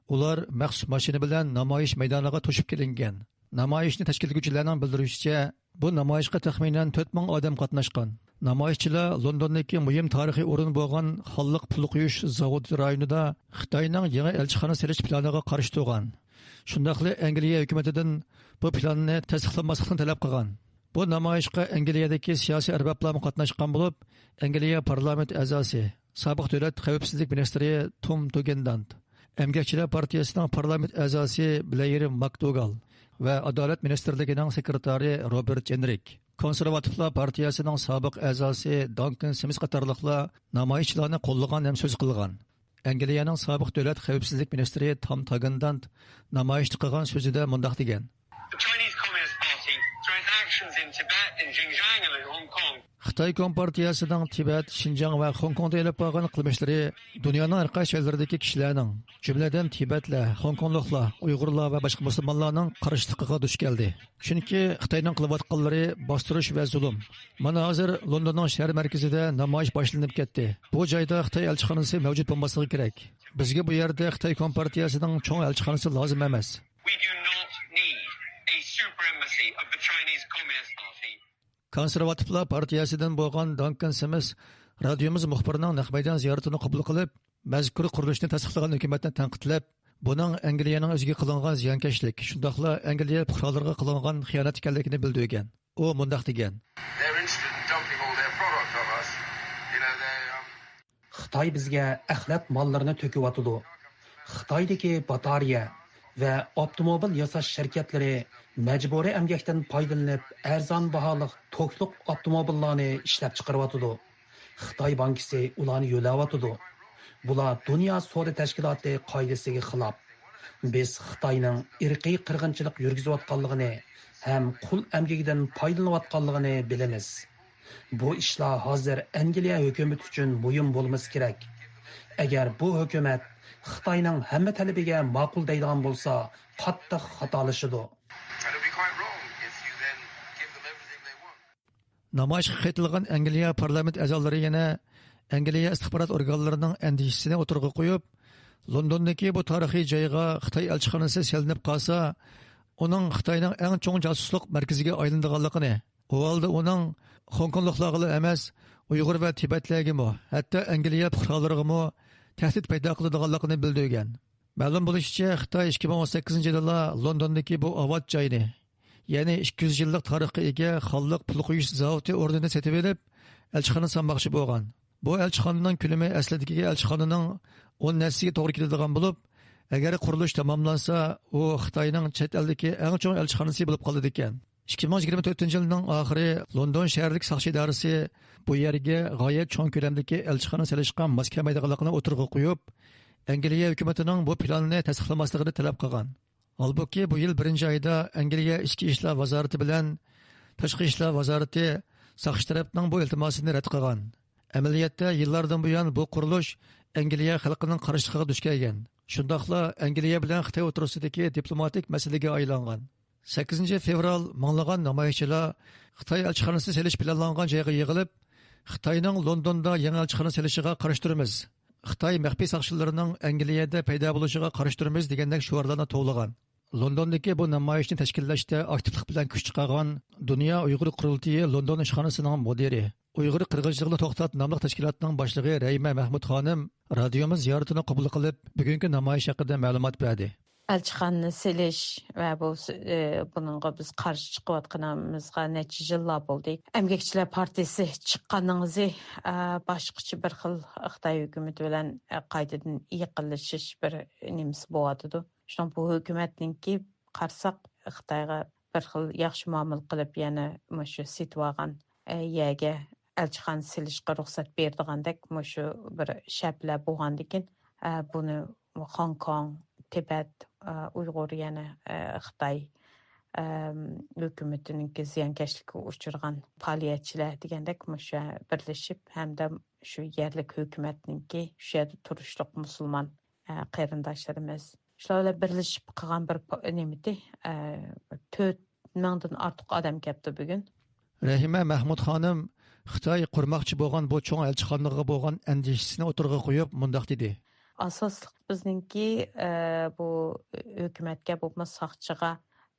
ئۇلار مەخسۇس ماشىنا بىلەن نامايىش مەيدانىغا توشۇپ كېلىنگەن. نامايىشنى تەشكىللىگۈچىلەرنىڭ بىلدۈرۈشىچە، بۇ نامايىشقا تەخمىنەن تۆت مىڭ ئادەم قاتناشقان. نامايىشچىلار لوندوندىكى مۇھىم تارىخىي ئورۇن بولغان خانلىق پۇل قويۇش زاۋۇتى رايونىدا خىتاينىڭ يېڭى ئەلچىخانا سېلىش پىلانىغا قارشى تۇرغان. شۇنداقلا ئەنگلىيە ھۆكۈمىتىدىن بۇ پىلاننى تەستىقلىماسلىقنى تەلەپ قىلغان. بۇ نامايىشقا ئەنگلىيەدىكى سىياسىي ئەربابلارمۇ قاتناشقان بولۇپ، ئەنگلىيە پارلامېنت ئەزاسى، سابىق دۆلەت خەۋپسىزلىك مىنىستىرى توم توگېندانت، ئەمگەكچىلەر پارتىيىسىنىڭ پارلامېنت ئەزاسى بلەير ماكدۇگال ۋە ئادالەت مىنىستىرلىكىنىڭ سېكرېتارى روبېرت جېنرىك، كونسېرۋاتىپلار پارتىيىسىنىڭ سابىق ئەزاسى دانكن سىمىس قاتارلىقلار نامايىشچىلارنى قوللىغان ھەم سۆز قىلغان. ئەنگلىيەنىڭ سابىق دۆلەت خەۋپسىزلىك مىنىستىرى تام تاگېندانت نامايىشتا قىلغان سۆزىدە مۇنداق دېگەن. The Chinese Communist Party, through its actions in Tibet, in Xinjiang, and in Hong Kong, خىتاي كومپارتىيەسىنىڭ تىبەت، شىنجاڭ ۋە خوڭكوڭدا ئېلىپ بارغان قىلمىشلىرى دۇنيانىڭ ھەر قايسى جايلىرىدىكى كىشىلەرنىڭ، جۈملىدىن تىبەتلەر، خوڭكوڭلۇقلار، ئۇيغۇرلار ۋە باشقا مۇسۇلمانلارنىڭ قارشىلىقىغا دۇچ كەلدى. چۈنكى خىتاينىڭ قىلىۋاتقانلىرى باستۇرۇش ۋە زۇلۇم. مانا ھازىر لوندوننىڭ شەھەر مەركىزىدە نامايىش باشلىنىپ كەتتى. بۇ جايدا خىتاي ئەلچىخانىسى مەۋجۇت بولماسلىقى كېرەك. بىزگە بۇ يەردە خىتاي كومپارتىيەسىنىڭ چوڭ ئەلچىخانىسى لازىم ئەمەس. We do not need a super embassy of the Chinese Communist Party. كونسېرۋاتىپلار پارتىيەسىدىن بولغان دانكن سىمىس رادىيومىز مۇخبىرىنىڭ نەق مەيدان زىيارىتىنى قوبۇل قىلىپ، مەزكۇر قۇرۇلۇشنى تەستىقلىغان ھۆكۈمەتنى تەنقىدلەپ، بۇنىڭ ئەنگلىيەنىڭ ئۆزىگە قىلىنغان زىيانكەشلىك، شۇنداقلا ئەنگلىيە پۇقرالىرىغا قىلىنغان خىيانەت ئىكەنلىكىنى بىلدۈرگەن. ئۇ مۇنداق دېگەن. They're interested in dumping all their product on us. You know, they, um, خىتاي بىزگە ئەخلەت ماللىرىنى تۆكۈۋاتىدۇ. خىتايدىكى باتارېيە ۋە ئاپتوموبىل ياساش شىركەتلىرى مەجبۇرىي ئەمگەكتىن پايدىلىنىپ، ئەرزان باھالىق توكلۇق ئاپتوموبىللارنى ئىشلەپچىقىرىۋاتىدۇ. خىتاي بانكىسى ئۇلارنى يۆلەۋاتىدۇ. بۇلار دۇنيا سودا تەشكىلاتى قائىدىسىگە خىلاپ. بىز خىتاينىڭ ئىرقىي قىرغىنچىلىق يۈرگۈزۈۋاتقانلىقىنى ھەم قۇل ئەمگىكىدىن پايدىلىنىۋاتقانلىقىنى بىلىمىز. بۇ ئىشلار ھازىر ئەنگلىيە ھۆكۈمىتى ئۈچۈن مۇھىم بولمىسا كېرەك. ئەگەر بۇ ھۆكۈمەت خىتاينىڭ ھەممە تەلىپىگە ماقۇل دەيدىغان بولسا، قاتتىق خاتالىشىدۇ. And it'd be quite wrong if you then give them everything they want. نامايىشقا قېتىلغان ئەنگلىيە پارلامېنت ئەزالىرى يەنە ئەنگلىيە ئىستىخبارات ئورگانلىرىنىڭ ئەندىشىسىنى ئوتتۇرىغا قويۇپ، لوندوندىكى بۇ تارىخىي جايغا خىتاي ئەلچىخانىسى سېلىنىپ قالسا، ئۇنىڭ خىتاينىڭ ئەڭ چوڭ جاسۇسلۇق مەركىزىگە ئايلىنىدىغانلىقىنى، ئۇ ھالدا ئۇنىڭ خوڭكوڭلۇقلارغىلا ئەمەس، ئۇيغۇر ۋە تىبەتلەرگىمۇ، ھەتتا ئەنگلىيە پۇقرالىرىغىمۇ تەھدىت پەيدا قىلىدىغانلىقىنى بىلدۈرگەن. مەلۇم بولۇشىچە، خىتاي ئىككى مىڭ ئون سەككىزىنچى يىلىلا لوندوندىكى بۇ ئاۋات جاينى، يەنى ئىككى يۈز يىللىق تارىخقا ئىگە خانلىق پۇل قويۇش زاۋۇتى ئورنىنى سېتىۋېلىپ، ئەلچىخانا سالماقچى بولغان. بۇ ئەلچىخانىنىڭ كۆلىمى ئەسلىدىكى ئەلچىخانىنىڭ ئون ھەسسىسىگە توغرا كېلىدىغان بولۇپ، ئەگەر قۇرۇلۇش تاماملانسا، ئۇ خىتاينىڭ چەت ئەلدىكى ئەڭ چوڭ ئەلچىخانىسى بولۇپ قالىدىكەن. ئىككى مىڭ يىگىرمە تۆتىنچى يىلنىڭ ئاخىرى لوندون شەھەرلىك ساقچى ئىدارىسى بۇ يەرگە غايەت چوڭ كۆلەمدىكى ئەلچىخانا سېلىشقا ماس كەلمەيدىغانلىقىنى ئوتتۇرىغا قويۇپ، ئەنگلىيە ھۆكۈمىتىنىڭ بۇ پىلاننى تەستىقلىماسلىقىنى تەلەپ قىلغان. ھالبۇكى، بۇ يىل بىرىنچى ئايدا ئەنگلىيە ئىچكى ئىشلار ۋازارىتى بىلەن تاشقى ئىشلار ۋازارىتى ساقچى تەرەپنىڭ بۇ ئىلتىماسىنى رەت قىلغان. ئەمەلىيەتتە، يىللاردىن بۇيان بۇ قۇرۇلۇش ئەنگلىيە خەلقىنىڭ قارشىلىقىغا دۇچ كەلگەن. شۇنداقلا ئەنگلىيە بىلەن خىتاي ئوتتۇرىسىدىكى دىپلوماتىك مەسىلىگە ئايلانغان. سەككىزىنچى فېۋرال مىڭلىغان نامايىشچىلار خىتاي ئەلچىخانىسى سېلىش پىلانلانغان جايغا يىغىلىپ، خىتاينىڭ لوندوندا يېڭى ئەلچىخانا سېلىشىغا قارشى تۇرىمىز، خىتاي مەخپىي ساقچىلىرىنىڭ ئەنگلىيەدە پەيدا بولۇشىغا قارشى تۇرىمىز دېگەندەك شوئارلارنى توۋلىغان. لوندوندىكى بۇ نامايىشنى تەشكىللەشتە ئاكتىپلىق بىلەن كۈچ چىقارغان دۇنيا ئۇيغۇر قۇرۇلتىيى لوندون ئىشخانىسىنىڭ مۇدىرى، ئۇيغۇر قىرغىنچىلىقىنى توختات ناملىق تەشكىلاتنىڭ باشلىقى رەھىمە مەھمۇت خانىم رادىيومىز زىيارىتىنى قوبۇل قىلىپ، بۈگۈنكى نامايىش ھەققىدە مەلۇمات بەردى. ئەلچىخانىنى سېلىش ۋە بۇ، ئى، بۇنىڭغا بىز قارشى چىقىۋاتقىنىمىزغا نەچچە يىللار بولدى. ئەمگەكچىلەر پارتىيىسى چىققاننىڭ ئىزى، ئە، باشقىچە بىر خىل خىتاي ھۆكۈمىتى بىلەن، ئە، قايتىدىن يېقىنلىشىش بىر نېمىسى بولۇۋاتىدۇ. شۇڭا بۇ ھۆكۈمەتنىڭكى قارىساق، خىتايغا بىر خىل ياخشى مۇئامىلە قىلىپ، يەنە مۇشۇ سېتىۋالغان، ئە، يەرگە ئەلچىخانا سېلىشقا رۇخسەت بېرىدىغاندەك مۇشۇ بىر شەپلەر بولغاندىكىن، ئە، بۇنى خوڭكوڭ، تىبەت، ئە، ئۇيغۇر، يەنە، ئە، خىتاي، ئەم، ھۆكۈمىتىنىڭكى زىيانكەشلىككە ئۇچرىغان پائالىيەتچىلەر دېگەندەك مۇشۇ بىرلىشىپ ھەمدە شۇ يەرلىك ھۆكۈمەتنىڭكى شۇ يەردە تۇرۇشلۇق مۇسۇلمان، ئە، قېرىنداشلىرىمىز، شۇلار بىلەن بىرلىشىپ قىلغان بىر پا-، نېمىتى، ئە، تۆت مىڭدىن ئارتۇق ئادەم كەپتۇ بۈگۈن. رەھىمە مەھمۇد خانىم خىتاي قۇرماقچى بولغان بۇ چوڭ ئەلچىخانىغا بولغان ئەندىشىسىنى ئوتتۇرىغا قويۇپ مۇنداق دېدى. ئاساسلىق بىزنىڭكى، ئە، بۇ ھۆكۈمەتكە بولمىسا ساقچىغا،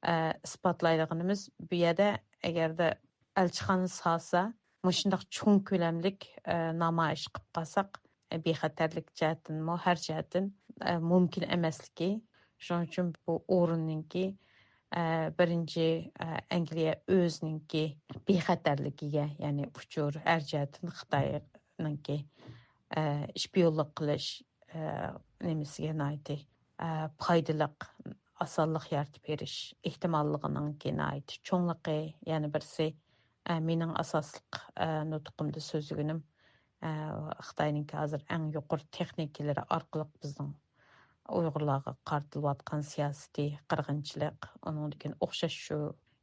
ئە، ئىسپاتلايدىغىنىمىز، بۇ يەردە ئەگەردە ئەلچىخانا سالسا، مۇشۇنداق چوڭ كۆلەملىك، ئە، نامايىش قىلىپ قالساق، ئە، بىخەتەرلىك جەھەتتىنمۇ، ھەر جەھەتتىن، ئە، مۇمكىن ئەمەسلىكى. شۇنىڭ ئۈچۈن بۇ ئورۇننىڭكى، ئە، بىرىنچى، ئە، ئەنگلىيە ئۆزىنىڭكى بىخەتەرلىكىگە، يەنى ئۇچۇر ھەر جەھەتتىن خىتاينىڭكى، ئە، شپىيونلۇق قىلىش، ئە، نېمىسىگە ناھايىتى، ئە، پايدىلىق، ئاسانلىق يارىتىپ بېرىش ئېھتىماللىقىنىڭكى ناھايىتى چوڭلۇقى. يەنە بىرسى، ئە، مېنىڭ ئاساسلىق، ئە، نۇتقۇمدا سۆزلىگىنىم، ئە، خىتاينىڭكى ھازىر ئەڭ يۇقىرى تېخنىكىلىرى ئارقىلىق بىزنىڭ ئۇيغۇرلارغا قارىتىلىۋاتقان سىياسىتى، قىرغىنچىلىق، ئۇنىڭدىن كېيىن ئوخشاش شۇ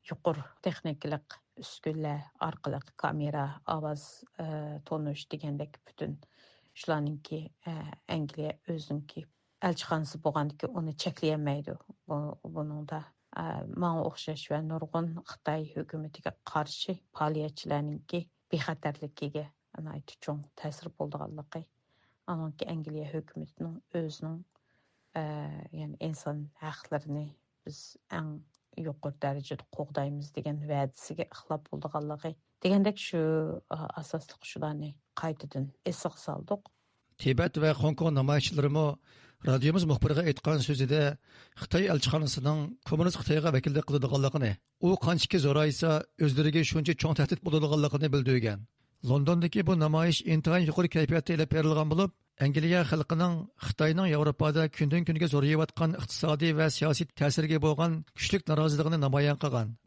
يۇقىرى تېخنىكىلىق ئۈسكۈنىلەر ئارقىلىق كامېرا، ئاۋاز، ئە، تونۇش دېگەندەك پۈتۈن شۇلارنىڭكى، ئە، ئەنگلىيە ئۆزىنىڭكى ئەلچىخانىسى بولغاندىكىن ئۇنى چەكلىيەلمەيدۇ. بۇ، بۇنىڭدا، ئە، ماڭا ئوخشاش ۋە نۇرغۇن خىتاي ھۆكۈمىتىگە قارشى پائالىيەتچىلەرنىڭكى بىخەتەرلىكىگە ناھايىتى چوڭ تەسىر بولىدىغانلىقى، ئانىڭكى ئەنگلىيە ھۆكۈمىتىنىڭ ئۆزىنىڭ، ئە، يەنى ئىنسان ھەقلىرىنى بىز ئەڭ يۇقىرى دەرىجىدە قوغدايمىز دېگەن ۋەدىسىگە خىلاپ بولىدىغانلىقى دېگەندەك شۇ، ئە، ئاساسلىق شۇلارنى قايتىدىن ئېسىغا سالدۇق. تىبەت ۋە خوڭكوڭ نامايىشچىلىرىمۇ رادىيومىز مۇخبىرىغا ئېيتقان سۆزىدە خىتاي ئەلچىخانىسىنىڭ كوممۇنىست خىتايغا ۋەكىللىك قىلىدىغانلىقىنى، ئۇ قانچىكى زورايسا، ئۆزلىرىگە شۇنچە چوڭ تەھدىت بولىدىغانلىقىنى بىلدۈرگەن. لوندوندىكى بۇ نامايىش ئىنتايىن يۇقىرى كەيپىياتتا ئېلىپ بېرىلغان بولۇپ، ئەنگلىيە خەلقىنىڭ خىتاينىڭ ياۋروپادا كۈندىن-كۈنگە زورىيىۋاتقان ئىقتىسادىي ۋە سىياسىي تەسىرىگە بولغان كۈچلۈك نارازىلىقىنى نامايان قىلغان.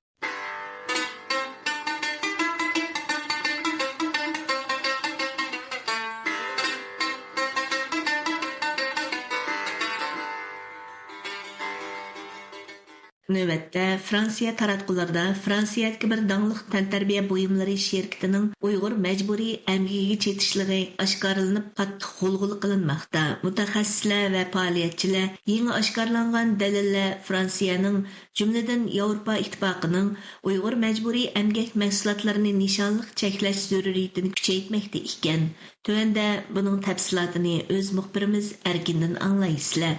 نۆۋەتتە، فرانسىيە تاراتقۇلىرىدا فرانسىيەدىكى بىر داڭلىق تەنتەربىيە بۇيۇملىرى شىركىتىنىڭ ئۇيغۇر مەجبۇرىي ئەمگىكىگە چېتىشلىقى ئاشكارىلىنىپ، قاتتىق غۇلغۇلا قىلىنماقتا. مۇتەخەسسىسلەر ۋە پائالىيەتچىلەر يېڭى ئاشكارىلانغان دەلىللەر فرانسىيەنىڭ، جۈملىدىن ياۋروپا ئىتتىپاقىنىڭ ئۇيغۇر مەجبۇرىي ئەمگەك مەھسۇلاتلىرىنى نىشانلىق چەكلەش زۆرۈرىيىتىنى كۈچەيتمەكتە ئىكەن. تۆۋەندە بۇنىڭ تەپسىلاتىنى ئۆز مۇخبىرىمىز ئەركىندىن ئاڭلايسىلەر.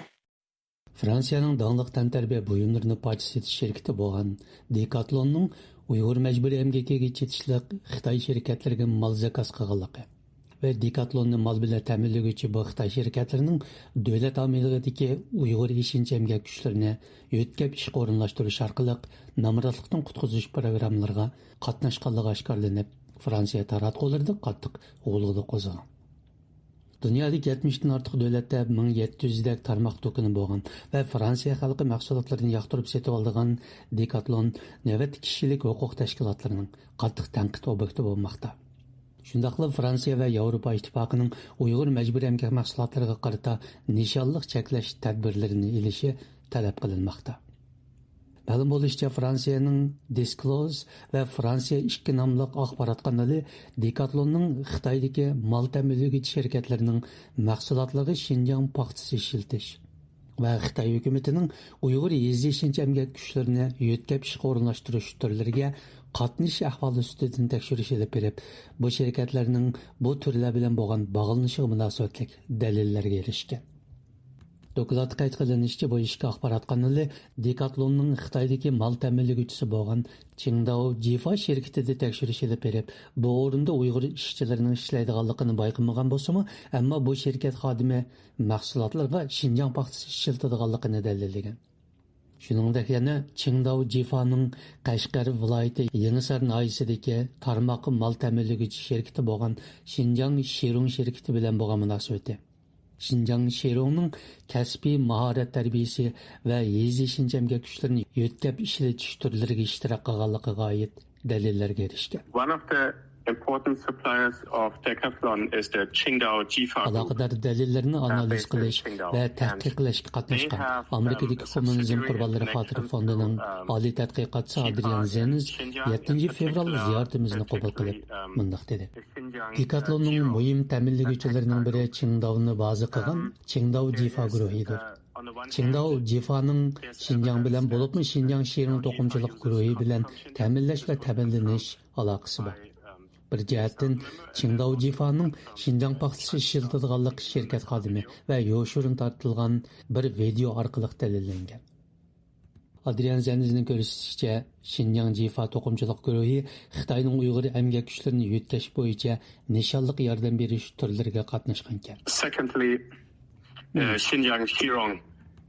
فرانسىيەنىڭ داڭلىق تەنتەربىيە بۇيۇملىرىنى پارچە سېتىش شىركىتى بولغان دېكاتلوننىڭ ئۇيغۇر مەجبۇرىي ئەمگىكىگە چېتىشلىق خىتاي شىركەتلىرىگە مال زاكاز قىلغانلىقى ۋە دېكاتلوننى مال بىلەن تەمىنلىگۈچى بۇ خىتاي شىركەتلىرىنىڭ دۆلەت ھامىيلىقىدىكى ئۇيغۇر ئېشىنچا ئەمگەك كۈچلىرىنى يۆتكەپ ئىشقا ئورۇنلاشتۇرۇش ئارقىلىق نامراتلىقتىن قۇتقۇزۇش پىروگراممىلىرىغا قاتناشقانلىقى ئاشكارىلىنىپ، فرانسىيە تاراتقۇلىرىدا قاتتىق غۇلغۇلا قوزغىغان. دۇنيادىكى يەتمىشتىن ئارتۇق دۆلەتتە مىڭ يەتتە يۈزدەك تارماق دۇكىنى بولغان ۋە فرانسىيە خەلقى مەھسۇلاتلىرىنى ياقتۇرۇپ سېتىۋالىدىغان دېكاتلون نۆۋەتتە كىشىلىك ھوقۇق تەشكىلاتلىرىنىڭ قاتتىق تەنقىد ئوبيېكتى بولماقتا. شۇنداقلا فرانسىيە ۋە ياۋروپا ئىتتىپاقىنىڭ ئۇيغۇر مەجبۇرىي ئەمگەك مەھسۇلاتلىرىغا قارىتا نىشانلىق چەكلەش تەدبىرلىرىنى ئېلىشى تەلەپ قىلىنماقتا. مەلۇم بولۇشىچە، فرانسىيەنىڭ دىسكلوز ۋە فرانسىيە ئىككى ناملىق ئاخبارات قانىلى دېكاتلوننىڭ خىتايدىكى مال تەمىنلىگۈچى شىركەتلىرىنىڭ مەھسۇلاتلىرىغا شىنجاڭ پاختىسى ئىشلىتىش ۋە خىتاي ھۆكۈمىتىنىڭ ئۇيغۇر يېزا ئېشىنچا ئەمگەك كۈچلىرىنى يۆتكەپ ئىشقا ئورۇنلاشتۇرۇش تۈرلىرىگە قاتنىشىش ئەھۋالى ئۈستىدىن تەكشۈرۈش ئېلىپ بېرىپ، بۇ شىركەتلەرنىڭ بۇ تۈرلەر بىلەن بولغان باغلىنىشىغا مۇناسىۋەتلىك دەلىللەرگە ئېرىشكەن. دوكلاتتا قەيت قىلىنىشىچە، بۇ ئىككى ئاخبارات قانىلى دېكاتلوننىڭ خىتايدىكى مال تەمىنلىگۈچىسى بولغان چىڭداۋ جىفا شىركىتىدە تەكشۈرۈش ئېلىپ بېرىپ، بۇ ئورۇندا ئۇيغۇر ئىشچىلىرىنىڭ ئىشلەيدىغانلىقىنى بايقىمىغان بولسىمۇ، ئەمما بۇ شىركەت خادىمى مەھسۇلاتلىرىغا شىنجاڭ پاختىسى ئىشلىتىدىغانلىقىنى دەلىللىگەن. شۇنىڭدەك يەنە چىڭداۋ جىفانىڭ قەشقەر ۋىلايىتى يېڭىسار ناھىيەسىدىكى تارماق مال تەمىنلىگۈچى شىركىتى بولغان شىنجاڭ شىرۇڭ شىركىتى بىلەن بولغان مۇناسىۋىتى، شىنجاڭ شىرۇڭنىڭ كەسپىي ماھارەت تەربىيىسى ۋە يېزا ئېشىنچە ئەمگەك كۈچلىرىنى يۆتكەپ ئىشلىتىش تۈرلىرىگە ئىشتىراك قىلغانلىقىغا ئائىت دەلىللەرگە ئېرىشكەن. One of the important suppliers of Decathlon is the Qingdao Jifa Group. ئالاقىدار دەلىللەرنى ئانالىز قىلىش ۋە تەھقىقلەشكە قاتناشقان ئامېرىكىدىكى كوممۇنىزم قۇربانلىرى خاتىرە فوندىنىڭ ئالىي تەتقىقاتچىسى ئادرىيان زېنز يەتتىنچى فېۋرال زىيارىتىمىزنى قوبۇل قىلىپ مۇنداق دېدى: دېكاتلوننىڭ مۇھىم تەمىنلىگۈچىلىرىنىڭ بىرى چىڭداۋنى بازا قىلغان چىڭداۋ جىفا گۇرۇھىدۇر. چىڭداۋ جىفانىڭ شىنجاڭ بىلەن، بولۇپمۇ شىنجاڭ شىرۇڭ توقۇمىچىلىق گۇرۇھى بىلەن تەمىنلەش ۋە تەمىنلىنىش ئالاقىسى بار. بىر جەھەتتىن، چىڭداۋ جىفانىڭ شىنجاڭ پاختىسى ئىشلىتىدىغانلىقى شىركەت خادىمى ۋە يوشۇرۇن تارتىلغان بىر ۋىدېئو ئارقىلىق دەلىللەنگەن. ئادرىيان زەنزنىڭ كۆرسىتىشىچە، شىنجاڭ جىفا توقۇمىچىلىق گۇرۇھى خىتاينىڭ ئۇيغۇر ئەمگەك كۈچلىرىنى يۆتكەش بويىچە نىشانلىق ياردەم بېرىش تۈرلىرىگە قاتناشقانىكەن. Secondly, uh, Xinjiang Shirong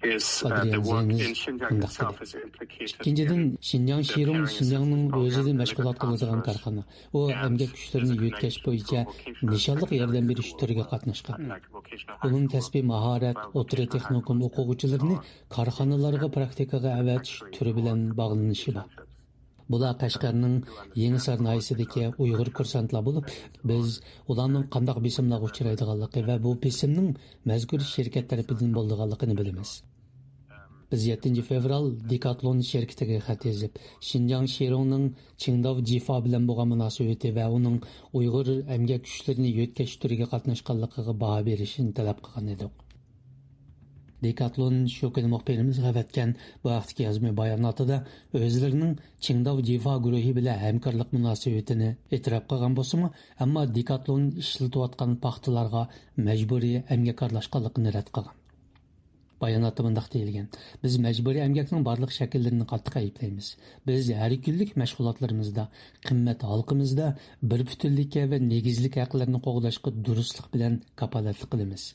is, uh, the ئادرىيان work زېنز in Xinjiang مۇنداق itself دېدى: is implicated ئىككىنچىدىن، in شىنجاڭ شىرۇڭ شىنجاڭنىڭ ئۆزىدە مەشغۇلات قىلىدىغان كارخانا. ئۇ ئەمگەك كۈچلىرىنى يۆتكەش بويىچە نىشانلىق ياردەم بېرىش تۈرىگە قاتناشقان. ئۇنىڭ كەسپىي ماھارەت، ئوتتۇرا تېخنىكوم ئوقۇغۇچىلىرىنى كارخانىلارغا پراكتىكىغا ئەۋەتىش تۈرى بىلەن باغلىنىشى بار. بۇلار قەشقەرنىڭ يېڭىسار ناھىيەسىدىكى ئۇيغۇر كۇرسانتلار بولۇپ، بىز ئۇلارنىڭ قانداق بېسىملارغا ئۇچرايدىغانلىقى ۋە بۇ بېسىمنىڭ مەزكۇر شىركەت تەرىپىدىن بولىدىغانلىقىنى بىلىمىز. بىز يەتتىنچى فېۋرال دېكاتلون شىركىتىگە خەت يېزىپ، شىنجاڭ شىرۇڭنىڭ چىڭداۋ جىفا بىلەن بولغان مۇناسىۋىتى ۋە ئۇنىڭ ئۇيغۇر ئەمگەك كۈچلىرىنى يۆتكەش تۈرىگە قاتناشقانلىقىغا باھا بېرىشىنى تەلەپ قىلغان ئىدۇق. دېكاتلون شۇ كۈنى مۇخبىرىمىزغا ئەۋەتكەن بۇ ھەقتىكى يازما باياناتىدا ئۆزلىرىنىڭ چىڭداۋ جىفا گۇرۇھى بىلەن ھەمكارلىق مۇناسىۋىتىنى ئېتىراپ قىلغان بولسىمۇ، ئەمما دېكاتلون ئىشلىتىۋاتقان پاختىلارغا مەجبۇرىي ئەمگەك ئارىلاشقانلىقىنى رەت قىلغان. باياناتتا مۇنداق دېيىلگەن: بىز مەجبۇرىي ئەمگەكنىڭ بارلىق شەكىللىرىنى قاتتىق ئەيىبلەيمىز. بىز ھەر كۈنلۈك مەشغۇلاتلىرىمىزدا، قىممەت ھالقىمىزدا بىر پۈتۈنلۈككە ۋە نېگىزلىك ھەقلەرنى قوغداشقا دۇرۇسلۇق بىلەن كاپالەتلىك قىلىمىز.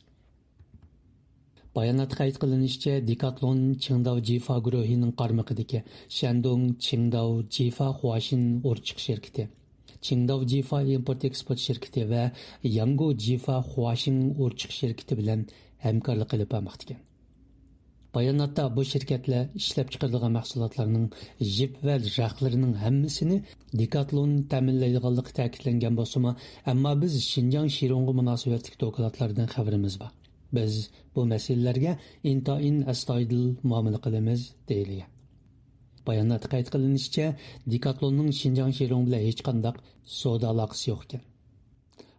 باياناتتا قەيت قىلىنىشىچە، دېكاتلون چىڭداۋ جىفا گۇرۇھىنىڭ قارمىقىدىكى شەندۇڭ چىڭداۋ جىفا خۇاشىن ئورچىق شىركىتى، چىڭداۋ جىفا ئىمپورت ئېكسپورت شىركىتى ۋە ياڭگۇ جىفا خۇاشىن ئورچىق شىركىتى بىلەن ھەمكارلىق ئېلىپ بارماقتىكەن. باياناتتا بۇ شىركەتلەر ئىشلەپچىقىرىدىغان مەھسۇلاتلارنىڭ جىپ ۋە رەختلىرىنىڭ ھەممىسىنى دېكاتلون تەمىنلەيدىغانلىقى تەكىتلەنگەن بولسىمۇ، ئەمما بىز شىنجاڭ شىرۇڭغا مۇناسىۋەتلىك دوكلاتلاردىن خەۋىرىمىز بار. بىز بۇ مەسىلىلەرگە ئىنتايىن ئەستايىدىل مۇئامىلە قىلىمىز، دېيىلگەن. باياناتتا قەيت قىلىنىشىچە، دېكاتلوننىڭ شىنجاڭ شىرۇڭ بىلەن ھېچقانداق سودا ئالاقىسى يوق ئىكەن.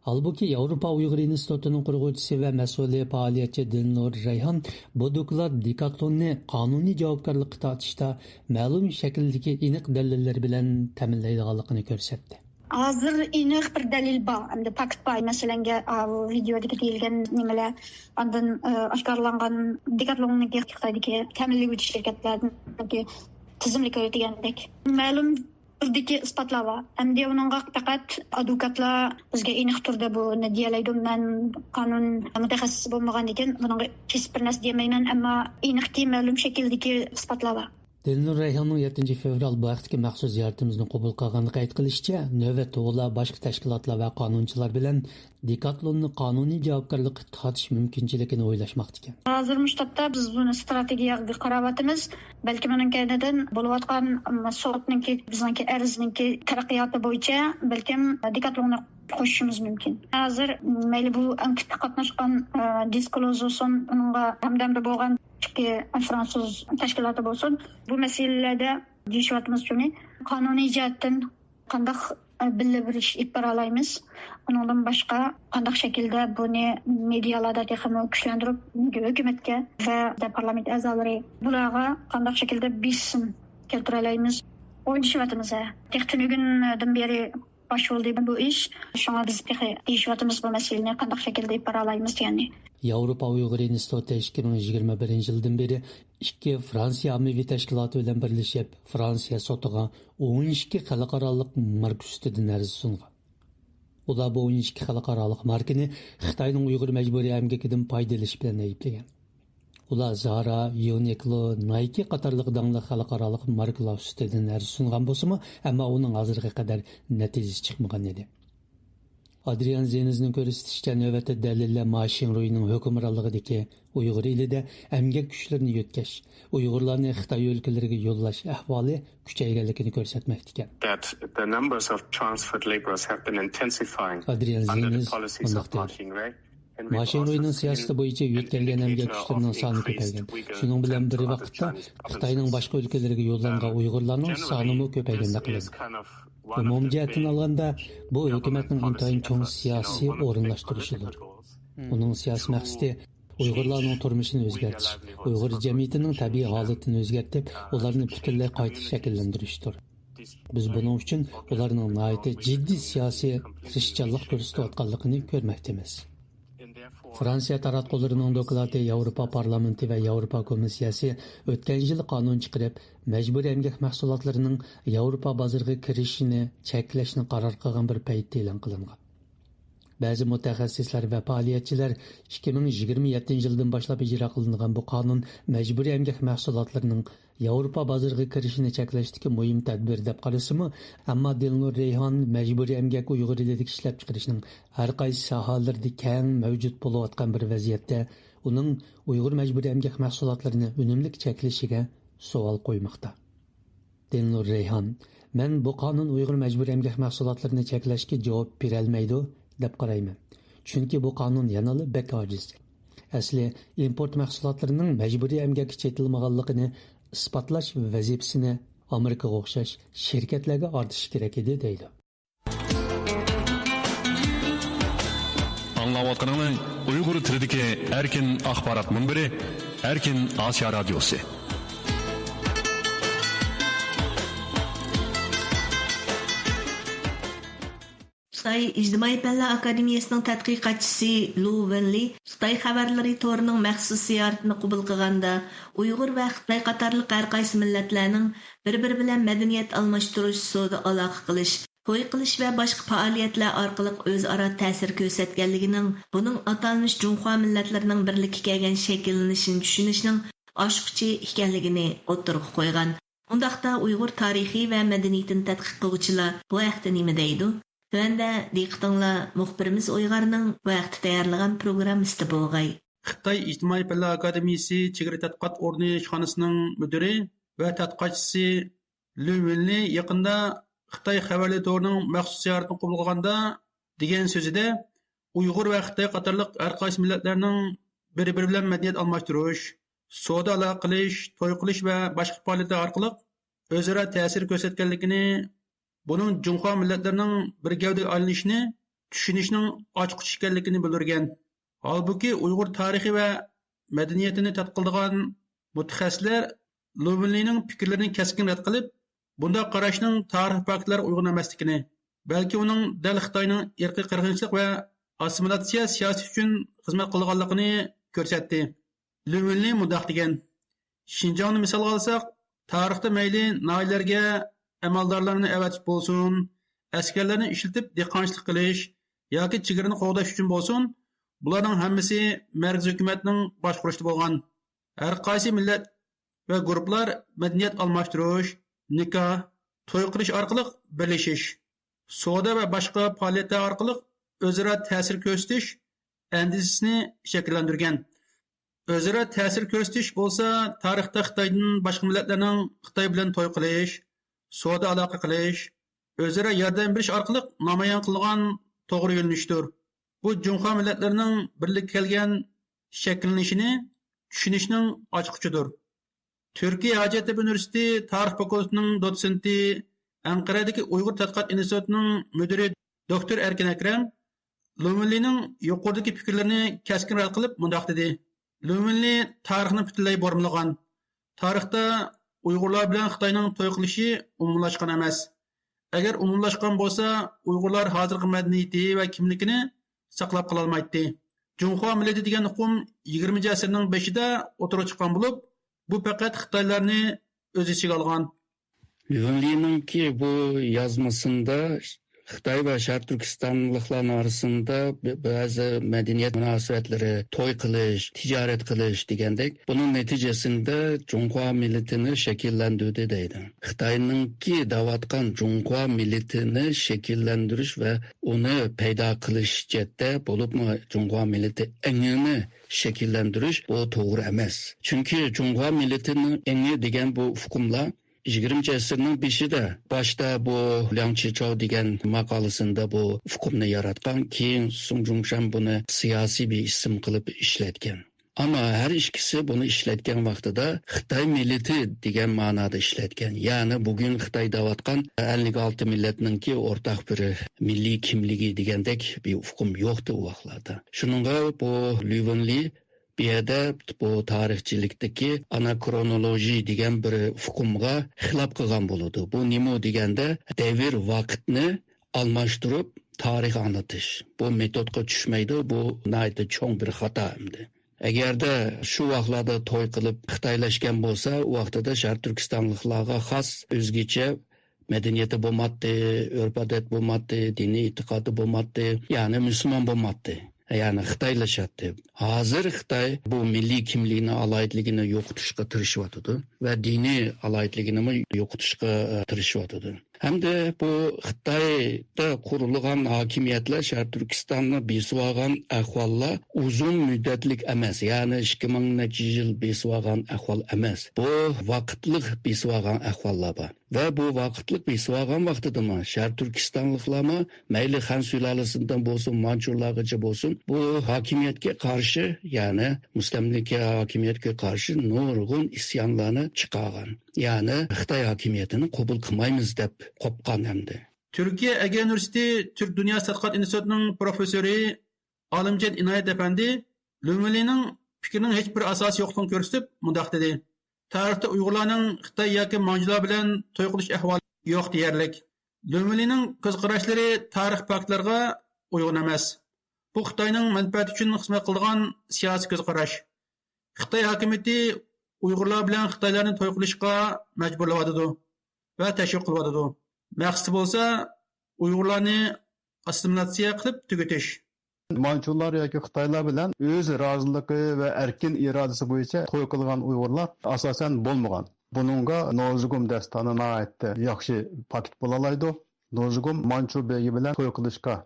ھالبۇكى، ياۋروپا ئۇيغۇر ئىنستىتۇتىنىڭ قۇرغۇچىسى ۋە مەسئۇلى پائالىيەتچى دىلنۇر رەيھان بۇ دوكلات دېكاتلوننى قانۇنىي جاۋابكارلىققا تارتىشتا مەلۇم شەكىلدىكى ئېنىق دەلىللەر بىلەن تەمىنلەيدىغانلىقىنى كۆرسەتتى. ھازىر ئېنىق بىر دەلىل بار، ئەمدى پاكىت بار. مەسىلەنگە، ئا، ۋىدېودىكى دېيىلگەن نېمىلەر، ئاندىن، ئا، ئاشكارىلانغان دېكاتلوننىڭكى خىتايدىكى تەمىنلىگۈچى شىركەتلەردىن تىزىملىك ئۆتىگەندەك. مەلۇم تۈردىكى ئىسپاتلار بار. ئەمدى ئۇنىڭغا پەقەت ئادۋوكاتلار بىزگە ئېنىق تۈردە بۇنى دېيەلەيدۇ. مەن قانۇن مۇتەخەسسىسى بولمىغاندىكىن بۇنىڭغا كېسىپ بىر نەرسە دېيەلمەيمەن، ئەمما ئېنىقكى مەلۇم شەكىلدىكى ئىسپاتلار بار. دىلنۇر رەيھاننىڭ يەتتىنچى فېۋرال بۇ ھەقتىكى مەخسۇس زىيارىتىمىزنى قوبۇل قىلغاندا قەيت قىلىشىچە، نۆۋەتتە ئۇلار باشقا تەشكىلاتلار ۋە قانۇنچىلار بىلەن دېكاتلوننى قانۇنىي جاۋابكارلىققا تارتىش مۇمكىنچىلىكىنى ئويلاشماقتىكەن. ھازىر مۇشۇ تاپتا بىز بۇنى ئىستراتېگىيەگە قاراۋاتىمىز. بەلكىم ئۇنىڭ كەينىدىن بولۇۋاتقان، ئم، سوتنىڭكى، بىزنىڭكى ئەرزنىڭكى تەرەققىياتى بويىچە بەلكىم دېكاتلوننى قوشۇشىمىز مۇمكىن. ھازىر، م، مەيلى بۇ ئەنكىتكە قاتناشقان، ئە، دىسكلوز بولسۇن، ئۇنىڭغا ھەمدەمدە بولغان ئىككى فرانسۇز تەشكىلاتى بولسۇن، بۇ مەسىلىلەردە دېيىشىۋاتىمىز شۇنى، قانۇنىي جەھەتتىن قانداق، ئە، بىللە بېرىش ئېلىپ بارالايمىز؟ ئۇنىڭدىن باشقا قانداق شەكىلدە بۇنى مېدىيالاردا تېخىمۇ كۈچلەندۈرۈپ، ھۆكۈمەتكە ۋە پارلامېنت ئەزالىرى بۇلارغا قانداق شەكىلدە بېسىم كەلتۈرەلەيمىز؟ ئويلىشىۋاتىمىز، ھە. تېخى تۈنۈگۈندىن بېرى باش بولدى بۇ ئىش. شۇڭا بىز تېخى دېيىشىۋاتىمىز بۇ مەسىلىنى قانداق شەكىلدە ئېلىپ بارالايمىز دېگەننى. ياۋروپا ئۇيغۇر ئىنستىتۇتى ئىككى مىڭ يىگىرمە بىرىنچى يىلدىن بېرى ئىككى فرانسىيە ئاممىۋى تەشكىلاتى بىلەن بىرلىشىپ، فرانسىيە سوتىغا ئون ئىككى خەلقئارالىق ماركا ئۈستىدىن ئەرز سۇنغان. ئۇلار بۇ ئون ئىككى خەلقئارالىق ماركىنى خىتاينىڭ ئۇيغۇر مەجبۇرىي ئەمگىكىدىن پايدىلىنىش بىلەن ئەيىبلىگەن. ئۇلار زارا، يۇنىكلو، نايكى قاتارلىق داڭلىق خەلقئارالىق ماركىلار ئۈستىدىن ئەرز سۇنغان بولسىمۇ، ئەمما ئۇنىڭ ھازىرغا قەدەر نەتىجىسى چىقمىغان ئىدى. ئادرىيان زېنزنىڭ كۆرسىتىشىچە، نۆۋەتتە دەلىللەر ما شىڭرۇينىڭ ھۆكۈمرانلىقىدىكى ئۇيغۇر ئېلىدە ئەمگەك كۈچلىرىنى يۆتكەش، ئۇيغۇرلارنى خىتاي ئۆلكىلىرىگە يوللاش ئەھۋالى كۈچەيگەنلىكىنى كۆرسەتمەكتىكەن. That the numbers of transferred laborers have been intensifying ئادرىيان زېنز مۇنداق دېدى. ما شىڭرۇينىڭ سىياسىتى بويىچە يۆتكەلگەن ئەمگەك كۈچلىرىنىڭ سانى كۆپەيگەن. شۇنىڭ بىلەن بىر ۋاقىتتا، خىتاينىڭ باشقا ئۆلكىلىرىگە يوللانغان ئۇيغۇرلارنىڭ سانىمۇ كۆپەيگەندەك قىلىندى. ئومۇمىي جەھەتتىن ئالغاندا، بۇ ھۆكۈمەتنىڭ ئىنتايىن چوڭ سىياسىي ئورۇنلاشتۇرۇشىدۇر. ئۇنىڭ سىياسىي مەقسىتى ئۇيغۇرلارنىڭ تۇرمۇشىنى ئۆزگەرتىش، ئۇيغۇر جەمئىيىتىنىڭ تەبىئىي ھالىتىنى ئۆزگەرتىپ، ئۇلارنى پۈتۈنلەي قايتا شەكىللەندۈرۈشتۇر. بىز بۇنىڭ ئۈچۈن ئۇلارنىڭ ناھايىتى جىددىي سىياسىي تىرىشچانلىق كۆرسىتىۋاتقانلىقىنى كۆرمەكتىمىز. فرانسىيە تاراتقۇلىرىنىڭ دوكلاتى ياۋروپا پارلامېنتى ۋە ياۋروپا كومىسسىيەسى ئۆتكەن يىلى قانۇن چىقىرىپ، مەجبۇرىي ئەمگەك مەھسۇلاتلىرىنىڭ ياۋروپا بازىرىغا كىرىشىنى چەكلەشنى قارار قىلغان بىر پەيتتە ئېلان قىلىنغان. بەزى مۇتەخەسسىسلەر ۋە پائالىيەتچىلەر ئىككى مىڭ يىگىرمە يەتتىنچى يىلدىن باشلاپ ئىجرا قىلىنغان بۇ قانۇن مەجبۇرىي ئەمگەك مەھسۇلاتلىرىنىڭ ياۋروپا بازىرىغا كىرىشىنى چەكلەشتىكى مۇھىم تەدبىر دەپ قارىسىمۇ، ئەمما دىلنۇر رەيھان مەجبۇرىي ئەمگەك ئۇيغۇر ئېلىدىكى ئىشلەپچىقىرىشنىڭ ھەر قايسى ساھەلىرىدە كەڭ مەۋجۇت بولۇۋاتقان بىر ۋەزىيەتتە، ئۇنىڭ ئۇيغۇر مەجبۇرىي ئەمگەك مەھسۇلاتلىرىنى ئۈنۈملۈك چەكلىشىگە سوئال قويماقتا. دىلنۇر رەيھان، مەن بۇ قانۇن ئۇيغۇر مەجبۇرىي ئەمگەك مەھسۇلاتلىرىنى چەكلەشكە جاۋاب بېرەلمەيدۇ، دەپ قارايمەن. چۈنكى بۇ قانۇن يەنىلا بەك ئاجىز. ئەسلى ئىمپورت مەھسۇلاتلىرىنىڭ مەجبۇرىي ئەمگەككە چېتىلمىغانلىقىنى ئىسپاتلاش ۋەزىپىسىنى ئامېرىكىغا ئوخشاش شىركەتلەرگە ئارتىشى كېرەك ئىدى، دەيدۇ. ئاڭلاۋاتقىنىڭلار ئۇيغۇر تىلىدىكى ئەركىن ئاخبارات مۇنبىرى، ئەركىن ئاسىيا رادىيوسى. خىتاي ئىجتىمائىي پەنلەر ئاكادېمىيەسىنىڭ تەتقىقاتچىسى لۇ ۋېنلى خىتاي خەۋەرلىرى تورىنىڭ مەخسۇس زىيارىتىنى قوبۇل قىلغاندا، ئۇيغۇر ۋە خىتاي قاتارلىق ھەر قايسى مىللەتلەرنىڭ بىر-بىرى بىلەن مەدەنىيەت ئالماشتۇرۇش، سودا ئالاقە قىلىش، توي قىلىش ۋە باشقا پائالىيەتلەر ئارقىلىق ئۆزئارا تەسىر كۆرسەتكەنلىكىنىڭ، بۇنىڭ ئاتالمىش جۇڭخۇا مىللەتلىرىنىڭ بىرلىككە كەلگەن شەكىللىنىشىنى چۈشىنىشنىڭ ئاچقۇچى ئىكەنلىكىنى ئوتتۇرىغا قويغان. ئۇنداقتا ئۇيغۇر تارىخى ۋە مەدەنىيىتىنى تەتقىق قىلغۇچىلار بۇ ھەقتە نېمە دەيدۇ؟ تۆۋەندە دىققىتىڭلار مۇخبىرىمىز ئويغارنىڭ بۇ ھەقتە تەييارلىغان پروگراممىسىدا بولغاي. خىتاي ئىجتىمائىي پەنلەر ئاكادېمىيىسى چېگرا تەتقىقات ئورنى ئىشخانىسىنىڭ مۇدىرى ۋە تەتقىقاتچىسى لۈ ۋېنلى يېقىندا خىتاي خەۋەرلىرى تورىنىڭ مەخسۇس زىيارىتىنى قوبۇل قىلغاندا دېگەن سۆزىدە، ئۇيغۇر ۋە خىتاي قاتارلىق ھەر قايسى مىللەتلەرنىڭ بىر-بىرى بىلەن مەدەنىيەت ئالماشتۇرۇش، سودا ئالاقە قىلىش، توي قىلىش ۋە باشقا پائالىيەتلەر ئارقىلىق ئۆزئارا تەسىر كۆرسەتكەنلىكىنى، بۇنىڭ جۇڭخۇا مىللەتلىرىنىڭ بىر گەۋدىگە ئايلىنىشىنى چۈشىنىشنىڭ ئاچقۇچى ئىكەنلىكىنى بىلدۈرگەن. ھالبۇكى، ئۇيغۇر تارىخى ۋە مەدەنىيىتىنى تەتقىق قىلىدىغان مۇتەخەسسىسلەر لۇ ۋېنلىنىڭ پىكىرلىرىنى كەسكىن رەت قىلىپ، بۇنداق قاراشنىڭ تارىخىي پاكىتلارغا ئۇيغۇن ئەمەسلىكىنى، بەلكى ئۇنىڭ دەل خىتاينىڭ ئىرقىي قىرغىنچىلىق ۋە ئاسسىمىلياتسىيە سىياسىتى ئۈچۈن خىزمەت قىلغانلىقىنى كۆرسەتتى. لۈ ۋېنلى مۇنداق دېگەن: شىنجاڭنى مىسالغا ئالساق، تارىختا مەيلى ناھىيەلەرگە ئەمەلدارلارنى ئەۋەتىش بولسۇن، ئەسكەرلەرنى ئىشلىتىپ دېھقانچىلىق قىلىش ياكى چېگرىنى قوغداش ئۈچۈن بولسۇن، بۇلارنىڭ ھەممىسى مەركىزىي ھۆكۈمەتنىڭ باشقۇرۇشىدا بولغان. ھەر قايسى مىللەت ۋە گۇرۇپپىلار مەدەنىيەت ئالماشتۇرۇش، نىكاھ، توي قىلىش ئارقىلىق بىرلىشىش، سودا ۋە باشقا پائالىيەتلەر ئارقىلىق ئۆزئارا تەسىر كۆرسىتىش ئەندىزىسىنى شەكىللەندۈرگەن. ئۆزئارا تەسىر كۆرسىتىش بولسا تارىختا خىتايدىن باشقا مىللەتلەرنىڭ خىتاي بىلەن توي قىلىش، سودا ئالاقە قىلىش، ئۆزئارا ياردەم بېرىش ئارقىلىق نامايان قىلغان توغرا يۆنىلىشتۇر. بۇ جۇڭخۇا مىللەتلىرىنىڭ بىرلىككە كەلگەن شەكىللىنىشىنى چۈشىنىشنىڭ ئاچقۇچىدۇر. تۈركىيە ھاجەتتېپە ئۇنىۋېرسىتېتى تارىخ فاكۇلتېتىنىڭ دوتسېنتى، ئەنقەرەدىكى ئۇيغۇر تەتقىقات ئىنستىتۇتىنىڭ مۇدىرى دوكتور ئەركىن ئەكرەم لۇ ۋېنلىنىڭ يۇقىرىدىكى پىكىرلىرىنى كەسكىن رەت قىلىپ مۇنداق دېدى: لۇ ۋېنلى تارىخنى پۈتۈنلەي بۇرمىلىغان. تارىختا ئۇيغۇرلار بىلەن خىتاينىڭ توي قىلىشى ئومۇملاشقان ئەمەس. ئەگەر ئومۇملاشقان بولسا، ئۇيغۇرلار ھازىرقى مەدەنىيىتى ۋە كىملىكىنى ساقلاپ قالالمايتتى. جۇڭخۇا مىللىتى دېگەن ئۇقۇم يىگىرمىنچى ئەسىرنىڭ بېشىدا ئوتتۇرىغا چىققان بولۇپ، بۇ پەقەت خىتايلارنى ئۆز ئىچىگە ئالغان. لىۋېنلىنىڭكى بۇ يازمىسىندا خىتاي ۋە شەرقىي تۈركىستانلىقلارنىڭ ئارىسىندا بە-، بەزى مەدەنىيەت مۇناسىۋەتلىرى، توي قىلىش، تىجارەت قىلىش دېگەندەك، بۇنىڭ نەتىجىسىندە جۇڭخۇا مىللىتىنى شەكىللەندۈردى دەيدۇ. خىتاينىڭكى دەۋاتقان جۇڭخۇا مىللىتىنى شەكىللەندۈرۈش ۋە ئۇنى پەيدا قىلىش جەھەتتە، بولۇپمۇ جۇڭخۇا مىللىتى ئېڭىنى شەكىللەندۈرۈش، بۇ توغرا ئەمەس. چۈنكى جۇڭخۇا مىللىتىنىڭ ئېڭى دېگەن بۇ ئۇقۇملار يىگىرمىنچى ئەسىرنىڭ بېشىدا، باشتا بۇ لياڭ چىچاۋ دېگەن ماقالىسىدا بۇ ئۇقۇمنى ياراتقان، كېيىن سۇڭ جۇڭشەن بۇنى سىياسىي بىر ئىسىم قىلىپ ئىشلەتكەن. ئەمما ھەر ئىككىسى بۇنى ئىشلەتكەن ۋاقتىدا خىتاي مىللىتى دېگەن مانادا ئىشلەتكەن. يەنى بۈگۈن خىتاي دەۋاتقان ئەللىك ئالتە مىللەتنىڭكى ئورتاق بىر مىللىي كىملىكى دېگەندەك بىر ئۇقۇم يوقتى ئۇ ۋاقىتلاردا. شۇنىڭغا بۇ ليۇ ۋېنلى بۇ يەردە بۇ تارىخچىلىكتىكى ئاناكرونولوژىيە دېگەن بىر ئۇقۇمغا خىلاپ قىلغان بولىدۇ. بۇ نېمە دېگەندە، دەۋر ۋاقىتنى ئالماشتۇرۇپ تارىخ ئاڭلىتىش. بۇ مېتودقا چۈشمەيدۇ، بۇ ناھايىتى چوڭ بىر خاتا ئەمدى. ئەگەردە شۇ ۋاقىتلاردا توي قىلىپ خىتايلاشكان بولسا، ئۇ ۋاقتىدا شەرقىي تۈركىستانلىقلارغا خاس ئۆزگىچە مەدەنىيىتى بولماتتى، ئۆرپ-ئادەت بولماتتى، دىنىي ئېتىقادى بولماتتى، يەنى مۇسۇلمان بولماتتى. يەنى خىتايلىشاتتى. ھازىر خىتاي بۇ مىللىي كىملىكنى، ئالاھىدىلىكىنى يوقىتىشقا تىرىشىۋاتىدۇ ۋە دىنىي ئالاھىدىلىكىنىمۇ يوقىتىشقا، ئە، تىرىشىۋاتىدۇ. ھەمدە بۇ خىتايدا قۇرۇلغان ھاكىمىيەتلەر شەرقىي تۈركىستاننى بېسىۋالغان ئەھۋاللار ئۇزۇن مۇددەتلىك ئەمەس، يەنى ئىككى مىڭ نەچچە يىل بېسىۋالغان ئەھۋال ئەمەس. بۇ ۋاقىتلىق بېسىۋالغان ئەھۋاللار بار. ۋە بۇ ۋاقىتلىق بېسىۋالغان ۋاقتىدىمۇ شەرقىي تۈركىستانلىقلارمۇ مەيلى خەن سۇلالىسىدىن بولسۇن، مانچۇلارغىچە بولسۇن، بۇ ھاكىمىيەتكە قارشى، يەنى مۇستەملىكە ھاكىمىيەتكە قارشى نۇرغۇن ئىسيانلارنى چىقارغان. يەنى خىتاي ھاكىمىيىتىنى قوبۇل قىلمايمىز دەپ قوپقان ئەمدى. تۈركىيە ئەگە ئۇنىۋېرسىتېتى تۈرك دۇنياسى تەتقىقات ئىنستىتۇتىنىڭ پروفېسسورى ئالىمجان ئىنايەت ئەپەندى لۆمىنىنىڭ پىكرىنىڭ ھېچ بىر ئاساسى يوقلۇقىنى كۆرسىتىپ مۇنداق دېدى: تارىختا ئۇيغۇرلارنىڭ خىتاي ياكى مانجۇلار بىلەن توي قىلىش ئەھۋالى يوق دېيەرلىك. لۆمىنىنىڭ كۆز قاراشلىرى تارىخ پاكىتلارغا ئۇيغۇن ئەمەس. بۇ خىتاينىڭ مەنپەئەتى ئۈچۈن خىزمەت قىلىدىغان سىياسىي كۆز قاراش. خىتاي ھاكىمىيىتى ئۇيغۇرلار بىلەن خىتايلارنى توي قىلىشقا مەجبۇرلاۋاتىدۇ ۋە تەشۋىق قىلىۋاتىدۇ. مەقسىتى بولسا ئۇيغۇرلارنى ئاسسىمىلياتسىيە قىلىپ تۈگىتىش. مانچۇلار ياكى خىتايلار بىلەن ئۆز رازىلىقى ۋە ئەركىن ئىرادىسى بويىچە توي قىلغان ئۇيغۇرلار ئاساسەن بولمىغان. بۇنىڭغا نوزۇگۇم داستانى ناھايىتى ياخشى پاكىت بولالايدۇ. نوزۇگۇم مانچۇ بېگى بىلەن توي قىلىشقا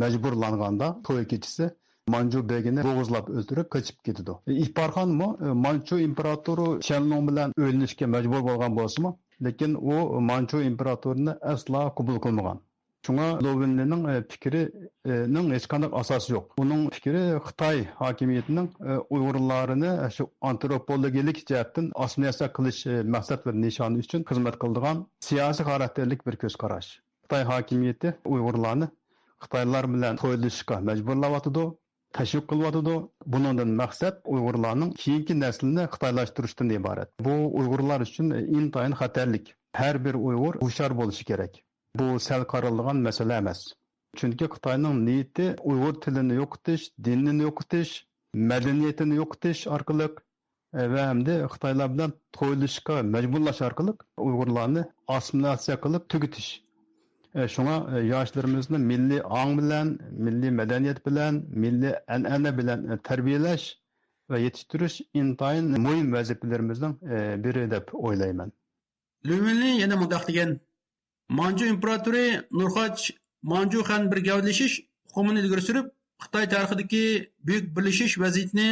مەجبۇرلانغاندا، توي كېچىسى مانجۇ بېگىنى بوغۇزلاپ ئۆلتۈرۈپ قېچىپ كېتىدۇ. ئىپارخانمۇ مانچۇ ئىمپېراتورى چيەنلۇڭ بىلەن ئۆيلىنىشكە مەجبۇر بولغان بولسىمۇ، لېكىن ئۇ مانچۇ ئىمپېراتورىنى ئەسلا قوبۇل قىلمىغان. شۇڭا لوۋېنلىنىڭ، ئە، پىكرىنىڭ ھېچقانداق ئاساسى يوق. ئۇنىڭ پىكرى خىتاي ھاكىمىيىتىنىڭ، ئە، ئۇيغۇرلارنى، ئە، شۇ ئانتروپولوگىيەلىك جەھەتتىن ئاسسىمىلياتسىيە قىلىش، ئە، مەقسەت ۋە نىشانى ئۈچۈن خىزمەت قىلىدىغان سىياسىي خاراكتېرلىك بىر كۆز قاراش. خىتاي ھاكىمىيىتى ئۇيغۇرلارنى خىتايلار بىلەن تويلىشىشقا مەجبۇرلاۋاتىدۇ، تەشۋىق قىلىۋاتىدۇ. بۇنىڭدىن مەقسەت ئۇيغۇرلارنىڭ كېيىنكى نەسلىنى خىتايلاشتۇرۇشتىن ئىبارەت. بۇ ئۇيغۇرلار ئۈچۈن ئىنتايىن خەتەرلىك. ھەر بىر ئۇيغۇر ھوشيار بولۇشى كېرەك. بۇ سەل قارىلىدىغان مەسىلە ئەمەس. چۈنكى خىتاينىڭ نىيىتى ئۇيغۇر تىلىنى يوقىتىش، دىنىنى يوقىتىش، مەدەنىيىتىنى يوقىتىش ئارقىلىق، ئە، ۋە ھەمدە خىتايلار بىلەن تويلىشىشقا مەجبۇرلاش ئارقىلىق ئۇيغۇرلارنى ئاسسىمىلياتسىيە قىلىپ تۈگىتىش. ئە، شۇڭا، ئە، ياشلىرىمىزنى مىللىي ئاڭ بىلەن، مىللىي مەدەنىيەت بىلەن، مىللىي ئەنئەنە بىلەن، ئە، تەربىيەلەش ۋە يېتىشتۈرۈش ئىنتايىن مۇھىم ۋەزىپىلىرىمىزنىڭ، ئە، بىرى دەپ ئويلايمەن. لۈمىنلى يەنە مۇنداق دېگەن: مانجۇ ئىمپېراتورى نۇرخاچ مانجۇ خەن بىر گەۋدىلىشىش ئۇقۇمىنى ئىلگىرى سۈرۈپ، خىتاي تارىخىدىكى بۈيۈك بىرلىشىش ۋەزىيىتىنى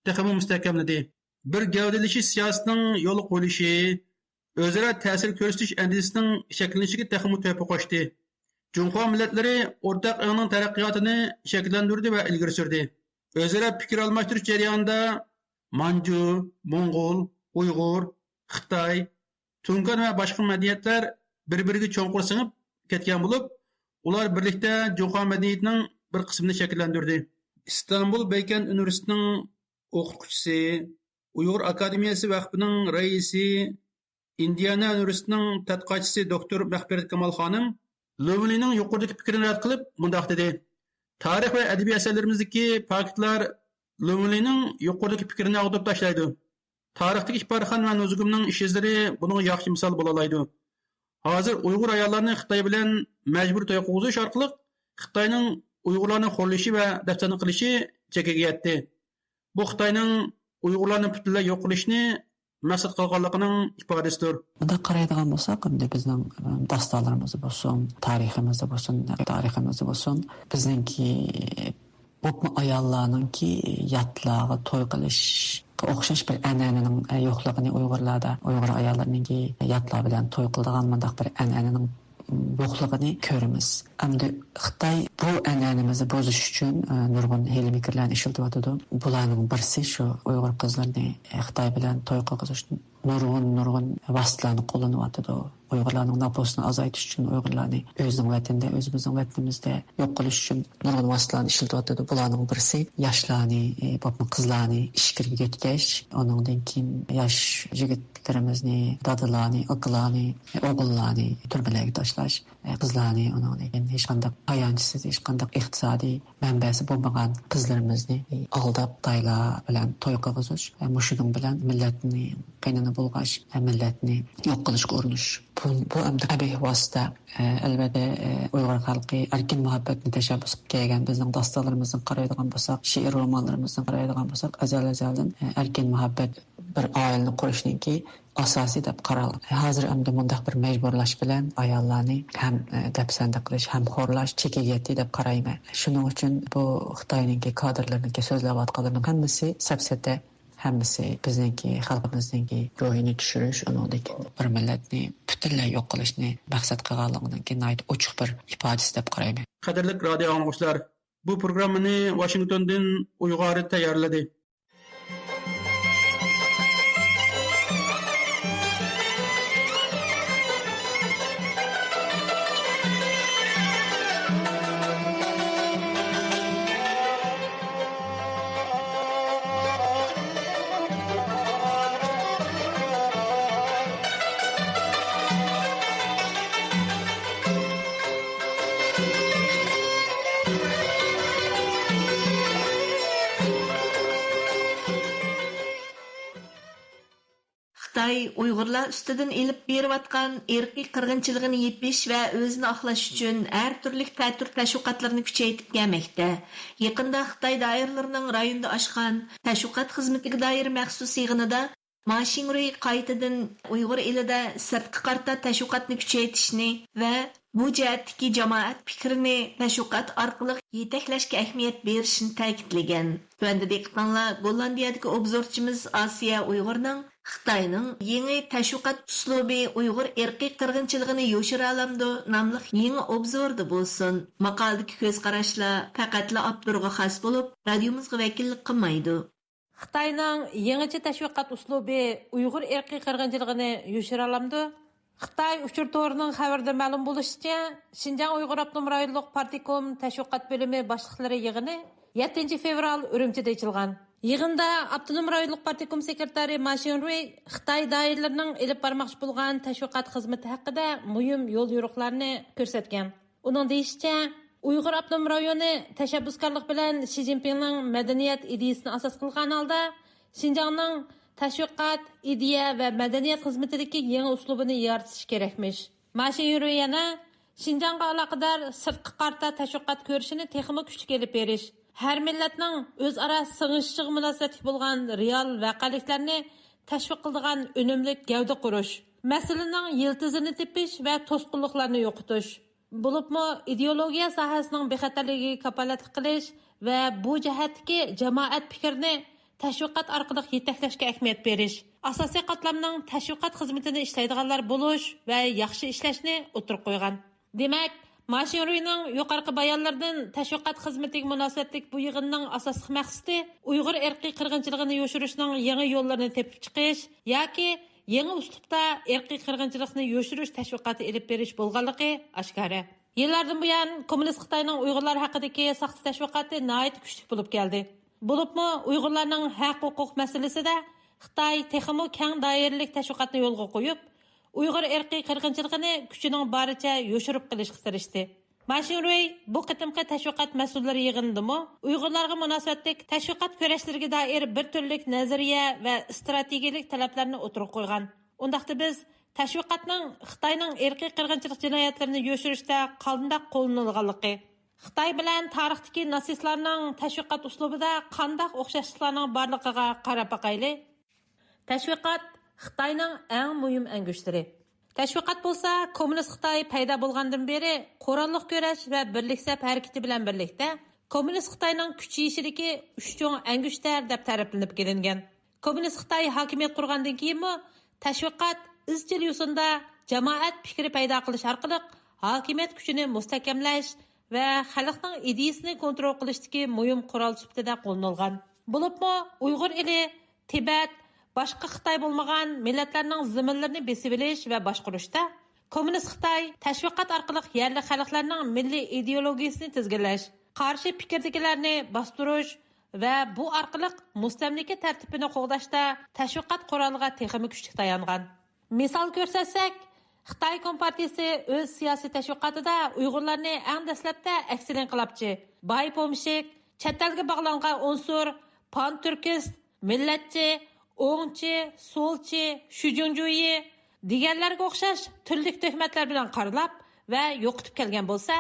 تېخىمۇ مۇستەھكەملىدى. بىر گەۋدىلىشىش سىياسىتىنىڭ يولغا قويۇلۇشى، ئۆزئارا تەسىر كۆرسىتىش ئەندىزىسىنىڭ شەكىللىنىشىگە تېخىمۇ تۆھپە قوشتى. جۇڭخۇا مىللەتلىرى ئورتاق ئېڭىنىڭ تەرەققىياتىنى شەكىللەندۈردى ۋە ئىلگىرى سۈردى. ئۆزئارا پىكىر ئالماشتۇرۇش جەريانىدا مانجۇ، موڭغۇل، ئۇيغۇر، خىتاي، تۇڭگان ۋە باشقا مەدەنىيەتلەر بىر-بىرىگە چوڭقۇر سىڭىپ كەتكەن بولۇپ، ئۇلار بىرلىكتە جۇڭخۇا مەدەنىيىتىنىڭ بىر قىسمىنى شەكىللەندۈردى. ئىستانبۇل بەيكەنت ئۇنىۋېرسىتېتىنىڭ ئوقۇتقۇچىسى، ئۇيغۇر ئاكادېمىيەسى ۋەقپىنىڭ رەئىسى، ئىندىئانا ئۇنىۋېرسىتېتىنىڭ تەتقىقاتچىسى دوكتور مەغپىرەت كامال خانىم لوۋېنلىنىڭ يۇقىرىدىكى پىكرىنى رەت قىلىپ مۇنداق دېدى: تارىخ ۋە ئەدەبىي ئەسەرلىرىمىزدىكى پاكىتلار لوۋېنلىنىڭ يۇقىرىدىكى پىكرىنى ئاغدۇرۇپ تاشلايدۇ. تارىختىكى ئىپارخان ۋە نۇزۇگۇمنىڭ ئىش ئىزلىرى بۇنىڭغا ياخشى مىسال بولالايدۇ. ھازىر ئۇيغۇر ئاياللارنى خىتاي بىلەن مەجبۇرىي توي قىلغۇزۇش ئارقىلىق خىتاينىڭ ئۇيغۇرلارنى خورلىشى ۋە دەپسەندە قىلىشى چېكىگە يەتتى. بۇ خىتاينىڭ ئۇيغۇرلارنى پۈتۈنلەي يوق قىلىشنى مەقسەت قىلغانلىقىنىڭ ئىپادىسىدۇر. بۇنداق قارايدىغان بولساق، ئەمدى بىزنىڭ، ئىم، داستانلىرىمىزدا بولسۇن، تارىخىمىزدا بولسۇن، تارىخىمىزدا بولسۇن، بىزنىڭكى بولۇپمۇ ئاياللارنىڭكى ياتلارغا توي قىلىشقا ئوخشاش بىر ئەنئەنىنىڭ، ئە، يوقلۇقىنى ئۇيغۇرلاردا، ئۇيغۇر ئاياللىرىنىڭكى ياتلار بىلەن توي قىلىدىغان مۇنداق بىر ئەنئەنىنىڭ، ئىم، يوقلۇقىنى كۆرىمىز. ئەمدى خىتاي بۇ ئەنئەنىمىزنى بۇزۇش ئۈچۈن، ئە، نۇرغۇن ھىيلە-مىكىرلەرنى ئىشلىتىۋاتىدۇ. بۇلارنىڭ بىرسى شۇ ئۇيغۇر قىزلىرىنى، ئە، خىتاي بىلەن توي قىلغۇزۇشتىن نۇرغۇن، نۇرغۇن ۋاسىتىلەرنى قوللىنىۋاتىدۇ. ئۇيغۇرلارنىڭ نوپۇسىنى ئازايتىش ئۈچۈن، ئۇيغۇرلارنى ئۆزىنىڭ ۋەتىنىدە، ئۆزىمىزنىڭ ۋەتىنىمىزدە يوق قىلىش ئۈچۈن نۇرغۇن ۋاسىتىلەرنى ئىشلىتىۋاتىدۇ. بۇلارنىڭ بىرسى ياشلارنى، ئى، بولۇپمۇ قىزلارنى ئىچكىرىگە يۆتكەش، ئۇنىڭدىن كېيىن ياش يىگىتلىرىمىزنى، دادىلارنى، ئاكىلارنى، ئوغۇللارنى تۈرمىلەرگە تاشلاش، قىزلارنى، ئۇنىڭدىن كېيىن ھېچقانداق تايانچسىز، ھېچقانداق ئىقتىسادىي مەنبەسى بولمىغان قىزلىرىمىزنى ئالداپ، خىتايلار بىلەن توي قىلغۇزۇش، مۇشۇنىڭ بىلەن مىللەتنى قېنىنى بۇلغاش، مىللەتنى يوق قىلىشقا ئۇرۇنۇش. بۇ، بۇ ئەمدى قەبىھ ۋاسىتە. ئەلۋەتتە، ئۇيغۇر خەلقى ئەركىن مۇھەببەتنى تەشەببۇس قىلىپ كەلگەن بىزنىڭ داستانلىرىمىزدىن قارايدىغان بولساق، شېئىر رومانلىرىمىزدىن قارايدىغان بولساق، ئەزەل-ئەزەلدىن ئەركىن مۇھەببەت بىر ئائىلىنى قۇرۇشنىڭكى ئاساسى دەپ قارالغان. ھازىر ئەمدى مۇنداق بىر مەجبۇرلاش بىلەن ئاياللارنى ھەم، ئە، دەپسەندە قىلىش، ھەم خورلاش چېكىگە يەتتى دەپ قارايمەن. شۇنىڭ ئۈچۈن بۇ خىتاينىڭكى كادىرلىرىنىڭكى سۆزلەۋاتقانلىرىنىڭ ھەممىسى سەپسەتە، ھەممىسى بىزنىڭكى خەلقىمىزنىڭكى روھىنى چۈشۈرۈش، ئۇنىڭدىن كېيىن بىر مىللەتنى پۈتۈنلەي يوق قىلىشنى مەقسەت قىلغانلىقىنىڭكى ناھايىتى ئوچۇق بىر ئىپادىسى دەپ قارايمەن. قەدىرلىك رادىيو ئاڭلىغۇچىلار، بۇ پروگراممىنى ۋاشىنگتوندىن ئۇيغۇر تەييارلىدى. خىتاي ئۇيغۇرلار ئۈستىدىن ئېلىپ بېرىۋاتقان ئىرقىي قىرغىنچىلىقىنى يېپىش ۋە ئۆزىنى ئاقلاش ئۈچۈن ھەر تۈرلۈك تەتۈر تەشۋىقاتلىرىنى كۈچەيتىپ كەلمەكتە. يېقىندا خىتاي دائىرىلىرىنىڭ رايوندا ئاچقان تەشۋىقات خىزمىتىگە دائىر مەخسۇس يىغىنىدا ما شىڭرۇي قايتىدىن ئۇيغۇر ئېلىدە سىرتقا قارىتا تەشۋىقاتنى كۈچەيتىشنى ۋە بۇ جەھەتتىكى جامائەت پىكرىنى تەشۋىقات ئارقىلىق يېتەكلەشكە ئەھمىيەت بېرىشنى تەكىتلىگەن. تۆۋەندە دىققىتىڭلار گوللاندىيەدىكى ئوبزورچىمىز ئاسىيە ئۇيغۇرنىڭ خىتاينىڭ يېڭى تەشۋىقات ئۇسلۇبى ئۇيغۇر ئىرقىي قىرغىنچىلىقىنى يوشۇرالامدۇ ناملىق يېڭى ئوبزورىدا بولسۇن. ماقالىدىكى كۆز قاراشلار پەقەتلا ئاپتورغا خاس بولۇپ، رادىيومىزغا ۋەكىللىك قىلمايدۇ. خىتاينىڭ يېڭىچە تەشۋىقات ئۇسلۇبى ئۇيغۇر ئىرقىي قىرغىنچىلىقىنى يوشۇرالامدۇ؟ خىتاي ئۇچۇر تورىنىڭ خەۋىرىدە مەلۇم بولۇشىچە، شىنجاڭ ئۇيغۇر ئاپتونوم رايونلۇق پارتكوم تەشۋىقات بۆلۈمى باشلىقلىرى يىغىنى يەتتىنچى فېۋرال ئۈرۈمچىدە ئېچىلغان. يىغىندا ئاپتونوم رايونلۇق پارتكوم سېكرېتارى ما شىڭرۇي خىتاي دائىرىلىرىنىڭ ئېلىپ بارماقچى بولغان تەشۋىقات خىزمىتى ھەققىدە مۇھىم يوليورۇقلارنى كۆرسەتكەن. ئۇنىڭ دېيىشىچە، ئۇيغۇر ئاپتونوم رايونى تەشەببۇسكارلىق بىلەن شى جىنپىڭنىڭ مەدەنىيەت ئىدىيىسىنى ئاساس قىلغان ھالدا، شىنجاڭنىڭ تەشۋىقات، ئىدىيە ۋە مەدەنىيەت خىزمىتىدىكى يېڭى ئۇسلۇبىنى يارىتىش كېرەكمىش. ما شىڭرۇي يەنە شىنجاڭغا ئالاقىدار سىرتقا قارىتا تەشۋىقات كۈرىشىنى تېخىمۇ كۈچلۈك ئېلىپ بېرىش، ھەر مىللەتنىڭ ئۆزئارا سىڭىشىشىغا مۇناسىۋەتلىك بولغان رېئال ۋەقەلىكلەرنى تەشۋىق قىلىدىغان ئۈنۈملۈك گەۋدە قۇرۇش، مەسىلىنىڭ يىلتىزىنى تېپىش ۋە توسقۇنلۇقلارنى يوقىتىش، بولۇپمۇ ئىدېئولوگىيە ساھەسىنىڭ بىخەتەرلىكىگە كاپالەتلىك قىلىش ۋە بۇ جەھەتتىكى جامائەت پىكرىنى تەشۋىقات ئارقىلىق يېتەكلەشكە ئەھمىيەت بېرىش، ئاساسىي قاتلامنىڭ تەشۋىقات خىزمىتىنى ئىشلەيدىغانلار بولۇش ۋە ياخشى ئىشلەشنى ئوتتۇرىغا قويغان. دېمەك، ما شىڭرۇينىڭ يۇقىرىقى بايانلىرىدىن تەشۋىقات خىزمىتىگە مۇناسىۋەتلىك بۇ يىغىننىڭ ئاساسلىق مەقسىتى ئۇيغۇر ئىرقىي قىرغىنچىلىقىنى يوشۇرۇشنىڭ يېڭى يوللىرىنى تېپىپ چىقىش ياكى يېڭى ئۇسلۇبتا ئىرقىي قىرغىنچىلىقنى يوشۇرۇش تەشۋىقاتى ئېلىپ بېرىش بولغانلىقى ئاشكارا. يىللاردىن بۇيان، كوممۇنىست خىتاينىڭ ئۇيغۇرلار ھەققىدىكى ساختا تەشۋىقاتى ناھايىتى كۈچلۈك بولۇپ كەلدى. بولۇپمۇ ئۇيغۇرلارنىڭ ھەق-ھوقۇق مەسىلىسىدە خىتاي تېخىمۇ كەڭ دائىرىلىك تەشۋىقاتنى يولغا قويۇپ، ئۇيغۇر ئىرقىي قىرغىنچىلىقىنى كۈچىنىڭ بارىچە يوشۇرۇپ قېلىشقا تىرىشتى. ما شىڭرۇي بۇ قېتىمقى تەشۋىقات مەسئۇللىرى يىغىنىدىمۇ ئۇيغۇرلارغا مۇناسىۋەتلىك تەشۋىقات كۈرەشلىرىگە دائىر بىر تۈرلۈك نەزەرىيە ۋە ئىستراتېگىيەلىك تەلەپلەرنى ئوتتۇرىغا قويغان. ئۇنداقتا بىز تەشۋىقاتنىڭ خىتاينىڭ ئىرقىي قىرغىنچىلىق جىنايەتلىرىنى يوشۇرۇشتا قانداق قوللىنىلغانلىقى، خىتاي بىلەن تارىختىكى ناتسىستلارنىڭ تەشۋىقات ئۇسلۇبىدا قانداق ئوخشاشلىقلارنىڭ بارلىقىغا قاراپ باقايلى. تەشۋىقات خىتاينىڭ ئەڭ مۇھىم ئەڭگۈشتىرى. تەشۋىقات بولسا كوممۇنىست خىتاي پەيدا بولغاندىن بېرى قوراللىق كۈرەش ۋە بىرلىك سەپ ھەرىكىتى بىلەن بىرلىكتە كوممۇنىست خىتاينىڭ كۈچىيىشىدىكى ئۈچ چوڭ ئەڭگۈشتەر دەپ تەرىپلىنىپ كېلىنگەن. كوممۇنىست خىتاي ھاكىمىيەت قۇرغاندىن كېيىنمۇ تەشۋىقات ئىزچىل يوسۇندا جامائەت پىكرى پەيدا قىلىش ئارقىلىق ھاكىمىيەت كۈچىنى مۇستەھكەملەش ۋە خەلقنىڭ ئىدىيىسىنى كونترول قىلىشتىكى مۇھىم قورال سۈپىتىدە قوللىنىلغان. بولۇپمۇ ئۇيغۇر ئېلى، تىبەت، باشقا خىتاي بولمىغان مىللەتلەرنىڭ زېمىنلىرىنى بېسىۋېلىش ۋە باشقۇرۇشتا كوممۇنىست خىتاي تەشۋىقات ئارقىلىق يەرلىك خەلقلەرنىڭ مىللىي ئىدېئولوگىيىسىنى تىزگىنلەش، قارشى پىكىردىكىلەرنى باستۇرۇش ۋە بۇ ئارقىلىق مۇستەملىكە تەرتىپىنى قوغداشتا تەشۋىقات قورالىغا تېخىمۇ كۈچلۈك تايانغان. مىسال كۆرسەتسەك، خىتاي كومپارتىيىسى ئۆز سىياسىي تەشۋىقاتىدا ئۇيغۇرلارنى ئەڭ دەسلەپتە ئەكسىل ئىنقىلابچى، باي پومېشچىك، چەت ئەلگە باغلانغان ئۇنسۇر، پانتۈركىست، مىللەتچى، ئوڭچى، سولچى، شۈجۈڭجۈيى دېگەنلەرگە ئوخشاش تۈرلۈك تۆھمەتلەر بىلەن قارىلاپ ۋە يوقىتىپ كەلگەن بولسا،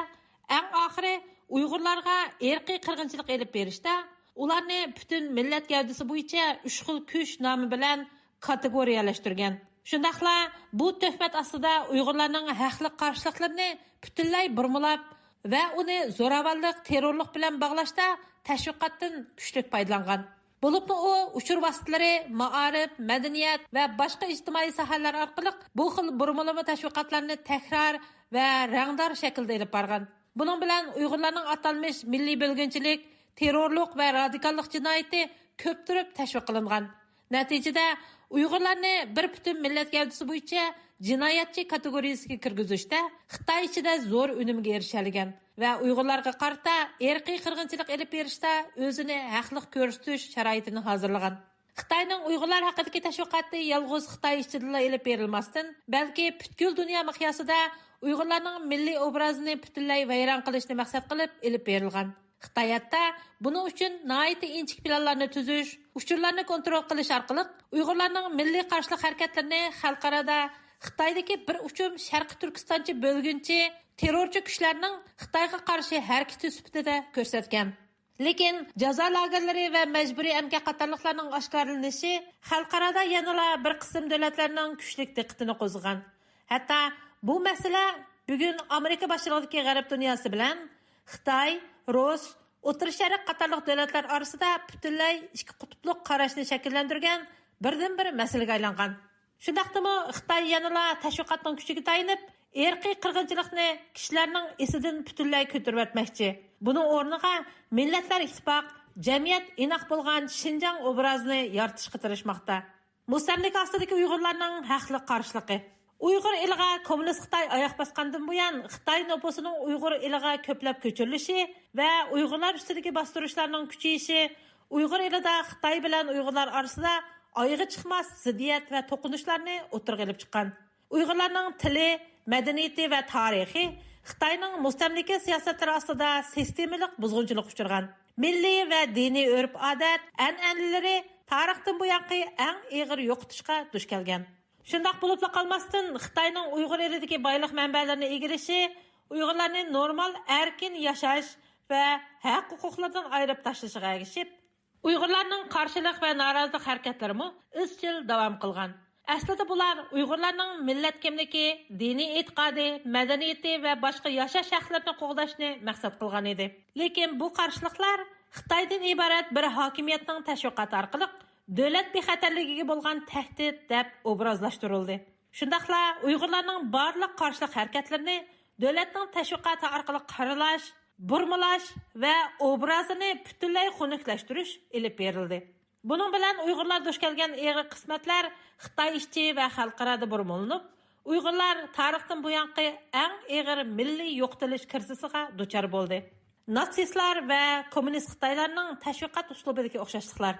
ئەڭ ئاخىرى ئۇيغۇرلارغا ئىرقىي قىرغىنچىلىق ئېلىپ بېرىشتا ئۇلارنى پۈتۈن مىللەت گەۋدىسى بويىچە ئۈچ خىل كۈچ نامى بىلەن كاتېگورىيەلەشتۈرگەن. شۇنداقلا بۇ تۆھمەت ئاستىدا ئۇيغۇرلارنىڭ ھەقلىق قارشىلىقلىرىنى پۈتۈنلەي بۇرمىلاپ ۋە ئۇنى زوراۋانلىق، تېررورلۇق بىلەن باغلاشتا تەشۋىقاتتىن كۈچلۈك پايدىلانغان. بولۇپمۇ ئۇ ئۇچۇر ۋاسىتىلىرى، مائارىپ، مەدەنىيەت ۋە باشقا ئىجتىمائىي ساھەلەر ئارقىلىق بۇ خىل بۇرمىلىما تەشۋىقاتلارنى تەكرار ۋە رەڭدار شەكىلدە ئېلىپ بارغان. بۇنىڭ بىلەن ئۇيغۇرلارنىڭ ئاتالمىش مىللىي بۆلگۈنچىلىك، تېررورلۇق ۋە رادىكاللىق جىنايىتى كۆپتۈرۈپ تەشۋىق قىلىنغان. نەتىجىدە، ئۇيغۇرلارنى بىر پۈتۈن مىللەت گەۋدىسى بويىچە جىنايەتچى كاتېگورىيىسىگە كىرگۈزۈشتە خىتاي ئىچىدە زور ئۈنۈمگە ئېرىشەلىگەن ۋە ئۇيغۇرلارغا قارىتا ئىرقىي قىرغىنچىلىق ئېلىپ بېرىشتا ئۆزىنى ھەقلىق كۆرسىتىش شارائىتىنى ھازىرلىغان. خىتاينىڭ ئۇيغۇرلار ھەققىدىكى تەشۋىقاتى يالغۇز خىتاي ئىچىدىلا ئېلىپ بېرىلماستىن، بەلكى پۈتكۈل دۇنيا مىقياسىدا ئۇيغۇرلارنىڭ مىللىي ئوبرازىنى پۈتۈنلەي ۋەيران قىلىشنى مەقسەت قىلىپ ئېلىپ بېرىلغان. خىتاي ھەتتا بۇنىڭ ئۈچۈن ناھايىتى ئىنچىكە پىلانلارنى تۈزۈش، ئۇچۇرلارنى كونترول قىلىش ئارقىلىق ئۇيغۇرلارنىڭ مىللىي قارشىلىق ھەرىكەتلىرىنى خەلقئارادا خىتايدىكى بىر ئۇچۇم شەرقىي تۈركىستانچە بۆلگۈنچى، تېررورچى كۈچلەرنىڭ خىتايغا قارشى ھەرىكىتى سۈپىتىدە كۆرسەتكەن. لېكىن جازا لاگېرلىرى ۋە مەجبۇرىي ئەمگەك قاتارلىقلارنىڭ ئاشكارىلىنىشى خەلقئارادا يەنىلا بىر قىسىم دۆلەتلەرنىڭ كۈچلۈك دىققىتىنى قوزغىغان. ھەتتا بۇ مەسىلە بۈگۈن ئامېرىكا باشچىلىقىدىكى غەرب دۇنياسى بىلەن خىتاي، رۇس، ئوتتۇرا شەرق قاتارلىق دۆلەتلەر ئارىسىدا پۈتۈنلەي ئىككى قۇتۇپلۇق قاراشنى شەكىللەندۈرگەن بىردىنبىر مەسىلىگە ئايلانغان. شۇنداقتىمۇ خىتاي يەنىلا تەشۋىقاتنىڭ كۈچىگە تايىنىپ، ئىرقىي قىرغىنچىلىقنى كىشىلەرنىڭ ئېسىدىن پۈتۈنلەي كۆتۈرۈۋەتمەكچى. بۇنىڭ ئورنىغا مىللەتلەر ئىتتىپاق، جەمئىيەت ئىناق بولغان شىنجاڭ ئوبرازىنى يارىتىشقا تىرىشماقتا. مۇستەملىكە ئاستىدىكى ئۇيغۇرلارنىڭ ھەقلىق قارشىلىقى. ئۇيغۇر ئېلىغا كوممۇنىست خىتاي ئاياق باسقاندىن بۇيان، خىتاي نوپۇسىنىڭ ئۇيغۇر ئېلىغا كۆپلەپ كۆچۈرۈلۈشى ۋە ئۇيغۇرلار ئۈستىدىكى باستۇرۇشلارنىڭ كۈچىيىشى ئۇيغۇر ئېلىدا خىتاي بىلەن ئۇيغۇرلار ئارىسىدا ئايىغى چىقماس زىددىيەت ۋە توقۇنۇشلارنى ئوتتۇرىغا ئېلىپ چىققان. ئۇيغۇرلارنىڭ تىلى، مەدەنىيىتى ۋە تارىخى خىتاينىڭ مۇستەملىكە سىياسەتلىرى ئاستىدا سىستېمىلىق بۇزغۇنچىلىققا ئۇچرىغان. مىللىي ۋە دىنىي ئۆرپ-ئادەت، ئەنئەنىلىرى تارىختىن بۇيانقى ئەڭ ئېغىر يوقىتىشقا دۇچ كەلگەن. شۇنداق بولۇپلا قالماستىن، خىتاينىڭ ئۇيغۇر ئېلىدىكى بايلىق مەنبەلىرىنى ئىگىلىشى ئۇيغۇرلارنى نورمال، ئەركىن ياشاش ۋە ھەق-ھوقۇقلىرىدىن ئايرىپ تاشلىشىغا ئەگىشىپ، ئۇيغۇرلارنىڭ قارشىلىق ۋە نارازىلىق ھەرىكەتلىرىمۇ ئىزچىل داۋام قىلغان. ئەسلىدە بۇلار ئۇيغۇرلارنىڭ مىللەت كىملىكى، دىنىي ئېتىقادى، مەدەنىيىتى ۋە باشقا ياشاش ھەقلىرىنى قوغداشنى مەقسەت قىلغان ئىدى. لېكىن بۇ قارشىلىقلار خىتايدىن ئىبارەت بىر ھاكىمىيەتنىڭ تەشۋىقاتى ئارقىلىق دۆلەت بىخەتەرلىكىگە بولغان تەھدىت دەپ ئوبرازلاشتۇرۇلدى. شۇنداقلا ئۇيغۇرلارنىڭ بارلىق قارشىلىق ھەرىكەتلىرىنى دۆلەتنىڭ تەشۋىقاتى ئارقىلىق قارىلاش، بۇرمىلاش ۋە ئوبرازىنى پۈتۈنلەي خۇنۈكلەشتۈرۈش ئېلىپ بېرىلدى. بۇنىڭ بىلەن ئۇيغۇرلار دۇچ كەلگەن ئېغىر قىسمەتلەر خىتاي ئىچى ۋە خەلقئارادا بۇرمىلىنىپ، ئۇيغۇرلار تارىختىن بۇيانقى ئەڭ ئېغىر مىللىي يوقىتىلىش كىرىزىسىغا دۇچار بولدى. ناتسىستلار ۋە كوممۇنىست خىتايلارنىڭ تەشۋىقات ئۇسلۇبىدىكى ئوخشاشلىقلار.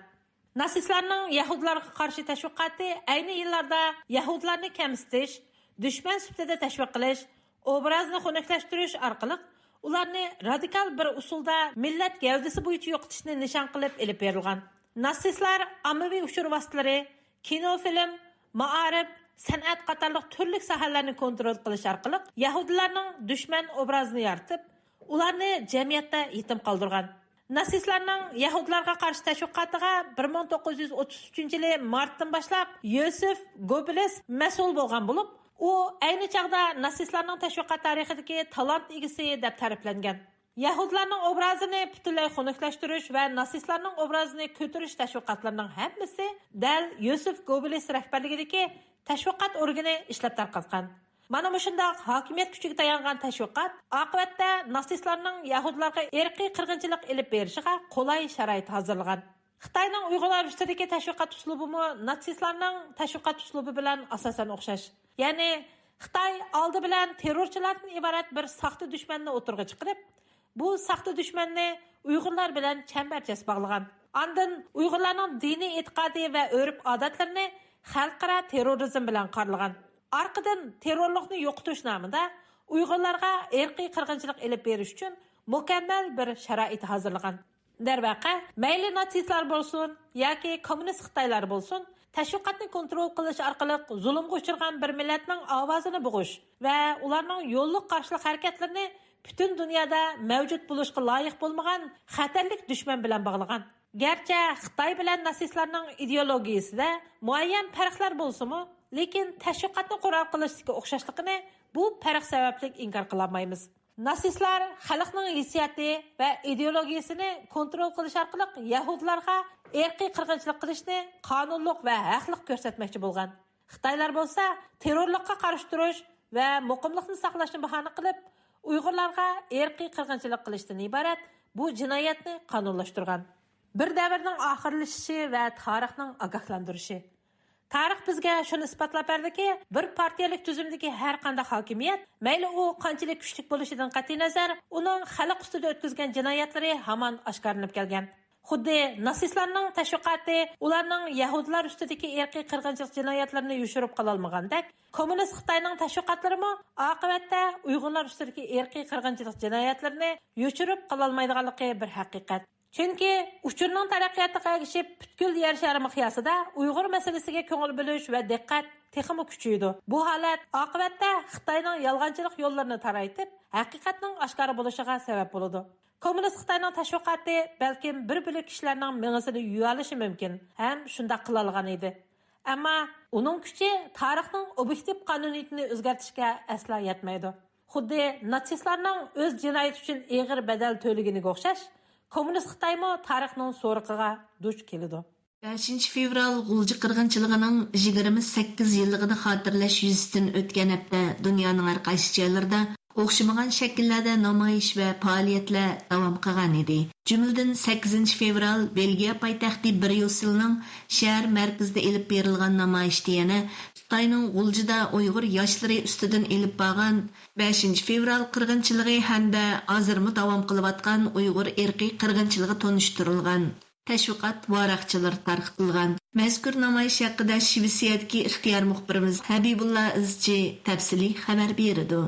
ناتسىستلارنىڭ يەھۇدىيلارغا قارشى تەشۋىقاتى ئەينى يىللاردا يەھۇدىيلارنى كەمسىتىش، دۈشمەن سۈپىتىدە تەشۋىق قىلىش، ئوبرازنى خۇنۈكلەشتۈرۈش ئارقىلىق ئۇلارنى رادىكال بىر ئۇسۇلدا مىللەت گەۋدىسى بويىچە يوقىتىشنى نىشان قىلىپ ئېلىپ بېرىلغان. ناتسىستلار ئاممىۋى ئۇچۇر ۋاسىتىلىرى، كىنو، فىلىم، مائارىپ، سەنئەت قاتارلىق تۈرلۈك ساھەلەرنى كونترول قىلىش ئارقىلىق يەھۇدىيلارنىڭ دۈشمەن ئوبرازىنى يارىتىپ، ئۇلارنى جەمئىيەتتە يېتىم قالدۇرغان. ناتسىستلارنىڭ يەھۇدىيلارغا قارشى تەشۋىقاتىغا بىر مىڭ توققۇز يۈز ئوتتۇز ئۈچىنچى يىلى مارتتىن باشلاپ يوسېف گوبېلس مەسئۇل بولغان بولۇپ، ئۇ ئەينى چاغدا ناتسىستلارنىڭ تەشۋىقات تارىخىدىكى تالانت ئىگىسى دەپ تەرىپلەنگەن. يەھۇدىيلارنىڭ ئوبرازىنى پۈتۈنلەي خۇنۈكلەشتۈرۈش ۋە ناتسىستلارنىڭ ئوبرازىنى كۆتۈرۈش تەشۋىقاتلىرىنىڭ ھەممىسى دەل يوسېف گوبېلس رەھبەرلىكىدىكى تەشۋىقات ئورگىنى ئىشلەپ تارقاتقان. مانا مۇشۇنداق ھاكىمىيەت كۈچىگە تايانغان تەشۋىقات ئاقىۋەتتە ناتسىستلارنىڭ يەھۇدىيلارغا ئىرقىي قىرغىنچىلىق ئېلىپ بېرىشىغا قولاي شارائىت ھازىرلىغان. خىتاينىڭ ئۇيغۇرلار ئۈستىدىكى تەشۋىقات ئۇسلۇبىمۇ ناتسىستلارنىڭ تەشۋىقات ئۇسلۇبى بىلەن ئاساسەن ئوخشاش. يەنى خىتاي ئالدى بىلەن تېررورچىلاردىن ئىبارەت بىر ساختا دۈشمەننى ئوتتۇرىغا چىقىرىپ، بۇ ساختا دۈشمەننى ئۇيغۇرلار بىلەن چەمبەرچاس باغلىغان. ئاندىن ئۇيغۇرلارنىڭ دىنىي ئېتىقادى ۋە ئۆرپ-ئادەتلىرىنى خەلقئارا تېررورىزم بىلەن قارىلىغان. ئارقىدىن تېررورلۇقنى يوقىتىش نامىدا ئۇيغۇرلارغا ئىرقىي قىرغىنچىلىق ئېلىپ بېرىش ئۈچۈن مۇكەممەل بىر شارائىت ھازىرلىغان. دەرۋەقە، مەيلى ناتسىستلار بولسۇن ياكى كوممۇنىست خىتايلار بولسۇن، تەشۋىقاتنى كونترول قىلىش ئارقىلىق زۇلۇمغا ئۇچرىغان بىر مىللەتنىڭ ئاۋازىنى بوغۇش ۋە ئۇلارنىڭ يوللۇق قارشىلىق ھەرىكەتلىرىنى پۈتۈن دۇنيادا مەۋجۇت بولۇشقا لايىق بولمىغان خەتەرلىك دۈشمەن بىلەن باغلىغان. گەرچە خىتاي بىلەن ناتسىستلارنىڭ ئىدېئولوگىيىسىدە مۇئەييەن پەرقلەر بولسىمۇ، لېكىن تەشۋىقاتنى قورال قىلىشتىكى ئوخشاشلىقىنى بۇ پەرق سەۋەبلىك ئىنكار قىلالمايمىز. ناتسىستلار خەلقنىڭ ھېسسىياتى ۋە ئىدېئولوگىيىسىنى كونترول قىلىش ئارقىلىق يەھۇدىيلارغا ئىرقىي قىرغىنچىلىق قىلىشنى قانۇنلۇق ۋە ھەقلىق كۆرسەتمەكچى بولغان. خىتايلار بولسا تېررورلۇققا قارشى تۇرۇش ۋە مۇقىملىقنى ساقلاشنى باھانە قىلىپ، ئۇيغۇرلارغا ئىرقىي قىرغىنچىلىق قىلىشتىن ئىبارەت بۇ جىنايەتنى قانۇنلاشتۇرغان. بىر دەۋرنىڭ ئاخىرلىشىشى ۋە تارىخنىڭ ئاگاھلاندۇرۇشى. تارىخ بىزگە شۇنى ئىسپاتلاپ بەردىكى، بىر پارتىيەلىك تۈزۈمدىكى ھەر قانداق ھاكىمىيەت، مەيلى ئۇ قانچىلىك كۈچلۈك بولۇشىدىن قەتئىينەزەر، ئۇنىڭ خەلق ئۈستىدە ئۆتكۈزگەن جىنايەتلىرى ھامان ئاشكارىلىنىپ كەلگەن. خۇددى ناتسىستلارنىڭ تەشۋىقاتى ئۇلارنىڭ يەھۇدىيلار ئۈستىدىكى ئىرقىي قىرغىنچىلىق جىنايەتلىرىنى يوشۇرۇپ قالالمىغاندەك، كوممۇنىست خىتاينىڭ تەشۋىقاتلىرىمۇ ئاقىۋەتتە ئۇيغۇرلار ئۈستىدىكى ئىرقىي قىرغىنچىلىق جىنايەتلىرىنى يوشۇرۇپ قالالمايدىغانلىقى بىر ھەقىقەت. چۈنكى ئۇچۇرنىڭ تەرەققىياتىغا ئەگىشىپ، پۈتكۈل يەر شارى مىقياسىدا ئۇيغۇر مەسىلىسىگە كۆڭۈل بۆلۈش ۋە دىققەت تېخىمۇ كۈچىيىدۇ. بۇ ھالەت ئاقىۋەتتە خىتاينىڭ يالغانچىلىق يوللىرىنى تارايتىپ، ھەقىقەتنىڭ ئاشكارا بولۇشىغا سەۋەب بولىدۇ. كوممۇنىست خىتاينىڭ تەشۋىقاتى بەلكىم بىر بۆلەك كىشىلەرنىڭ مېڭىسىنى يۇيالىشى مۇمكىن ھەم شۇنداق قىلالىغان ئىدى. ئەمما ئۇنىڭ كۈچى تارىخنىڭ ئوبيېكتىپ قانۇنىيىتىنى ئۆزگەرتىشكە ئەسلا يەتمەيدۇ. خۇددى ناتسىستلارنىڭ ئۆز جىنايىتى ئۈچۈن ئېغىر بەدەل تۆلىگىنىگە ئوخشاش، كوممۇنىست خىتايمۇ تارىخنىڭ سورىقىغا دۇچ كېلىدۇ. بەشىنچى فېۋرال غۇلجا قىرغىنچىلىقىنىڭ يىگىرمە سەككىز يىللىقىنى خاتىرىلەش يۈزىسىدىن ئۆتكەن ھەپتە دۇنيانىڭ ھەر قايسى جايلىرىدا ئوخشىمىغان شەكىللەردە نامايىش ۋە پائالىيەتلەر داۋام قىلغان ئىدى. جۈملىدىن سەككىزىنچى فېۋرال بېلگىيە پايتەختى بريۇسسېلنىڭ شەھەر مەركىزىدە ئېلىپ بېرىلغان نامايىشتا يەنە خىتاينىڭ غۇلجىدا ئۇيغۇر ياشلىرى ئۈستىدىن ئېلىپ بارغان بەشىنچى فېۋرال قىرغىنچىلىقى ھەمدە ھازىرمۇ داۋام قىلىۋاتقان ئۇيغۇر ئىرقىي قىرغىنچىلىقى تونۇشتۇرۇلغان. تەشۋىقات ۋاراقچىلىرى تارقىتىلغان. مەزكۇر نامايىش ھەققىدە شىۋېتسىيەدىكى ئىختىيار مۇخبىرىمىز ھەبىبۇللا ئىزچى تەپسىلىي خەۋەر بېرىدۇ.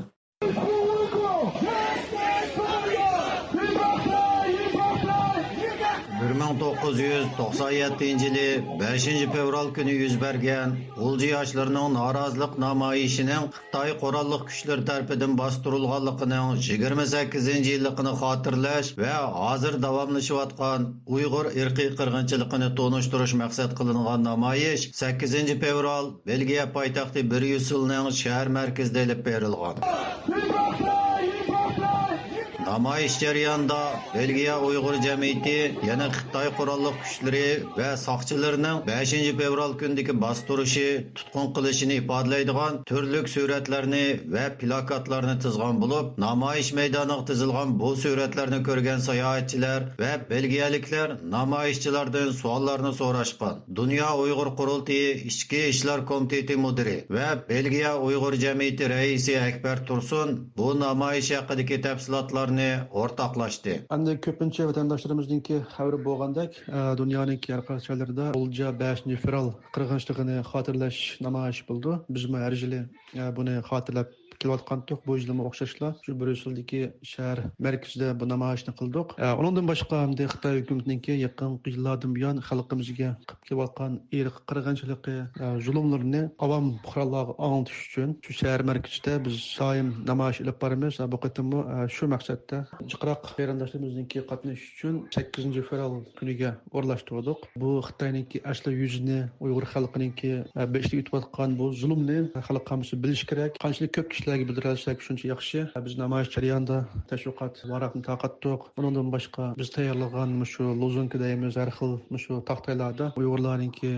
بىر مىڭ توققۇز يۈز توقسان يەتتىنچى يىلى بەشىنچى فېۋرال كۈنى يۈز بەرگەن غۇلجا ياشلىرىنىڭ نارازىلىق نامايىشىنىڭ خىتاي قوراللىق كۈچلىرى تەرىپىدىن باستۇرۇلغانلىقىنىڭ يىگىرمە سەككىزىنچى يىللىقىنى خاتىرىلەش ۋە ھازىر داۋاملىشىۋاتقان ئۇيغۇر ئىرقىي قىرغىنچىلىقىنى تونۇشتۇرۇش مەقسەت قىلىنغان نامايىش سەككىزىنچى فېۋرال بېلگىيە پايتەختى بريۇسسېلنىڭ شەھەر مەركىزىدە ئېلىپ بېرىلغان. نامايىش جەريانىدا بېلگىيە ئۇيغۇر جەمئىيىتى يەنە خىتاي قوراللىق كۈچلىرى ۋە ساقچىلىرىنىڭ بەشىنچى فېۋرال كۈنىدىكى باستۇرۇشى، تۇتقۇن قىلىشىنى ئىپادىلەيدىغان تۈرلۈك سۈرەتلەرنى ۋە پىلاكاتلارنى تىزغان بولۇپ، نامايىش مەيدانىغا تىزىلغان بۇ سۈرەتلەرنى كۆرگەن ساياھەتچىلەر ۋە بېلگىيەلىكلەر نامايىشچىلاردىن سوئاللارنى سوراشقان. دۇنيا ئۇيغۇر قۇرۇلتىيى ئىچكى ئىشلار كومىتېتى مۇدىرى ۋە بېلگىيە ئۇيغۇر جەمئىيىتى رەئىسى ئەكبەر تۇرسۇن بۇ نامايىش ھەققىدىكى تەپسىلاتلارنى ئورتاقلاشتى. ئەمدى كۆپىنچە ۋەتەنداشلىرىمىزنىڭكى خەۋىرى بولغاندەك، ئە، دۇنيانىڭكى ھەر قايسى جايلىرىدا غۇلجا بەشىنچى فېۋرال قىرغىنچىلىقىنى خاتىرىلەش نامايىشى بولىدۇ. بىزمۇ ھەر يىلى، ئە، بۇنى خاتىرىلەپ كېلىۋاتقانتۇق. بۇ يىلمۇ ئوخشاشلا شۇ بريۇسسېلدىكى شەھەر مەركىزىدە بۇ نامايىشنى قىلدۇق. ئە، ئۇنىڭدىن باشقا ئەمدى خىتاي ھۆكۈمىتىنىڭكى يېقىنقى يىللاردىن بۇيان خەلقىمىزگە قىلىپ كېلىۋاتقان ئىرقىي قىرغىنچىلىقى، ئە، زۇلۇملىرىنى ئاۋام پۇقرالارغا ئاڭلىتىش ئۈچۈن شۇ شەھەر مەركىزىدە بىز دائىم نامايىش ئېلىپ بارىمىز. ئە، بۇ قېتىممۇ، ئە، شۇ مەقسەتتە جىقراق قېرىنداشلىرىمىزنىڭكى قاتنىشىشى ئۈچۈن سەككىزىنچى فېۋرال كۈنىگە ئورۇنلاشتۇردۇق. بۇ خىتاينىڭكى ئەسلى يۈزىنى، ئۇيغۇر خەلقىنىڭكى، ئە، بېشىدا ئۆتۈۋاتقان بۇ زۇلۇمنى خەلق ھەممىسى بىلىشى كېرەك. قانچىلىك كۆپ كىشىلەرگە بىلدۈرەلىسەك، شۇنچە ياخشى. بىز نامايىش جەريانىدا تەشۋىقات ۋاراقنى تارقاتتۇق. ئۇنىڭدىن باشقا بىز تەييارلىغان مۇشۇ لوزۇنكا دەيمىز، ھەر خىل مۇشۇ تاختايلاردا ئۇيغۇرلارنىڭكى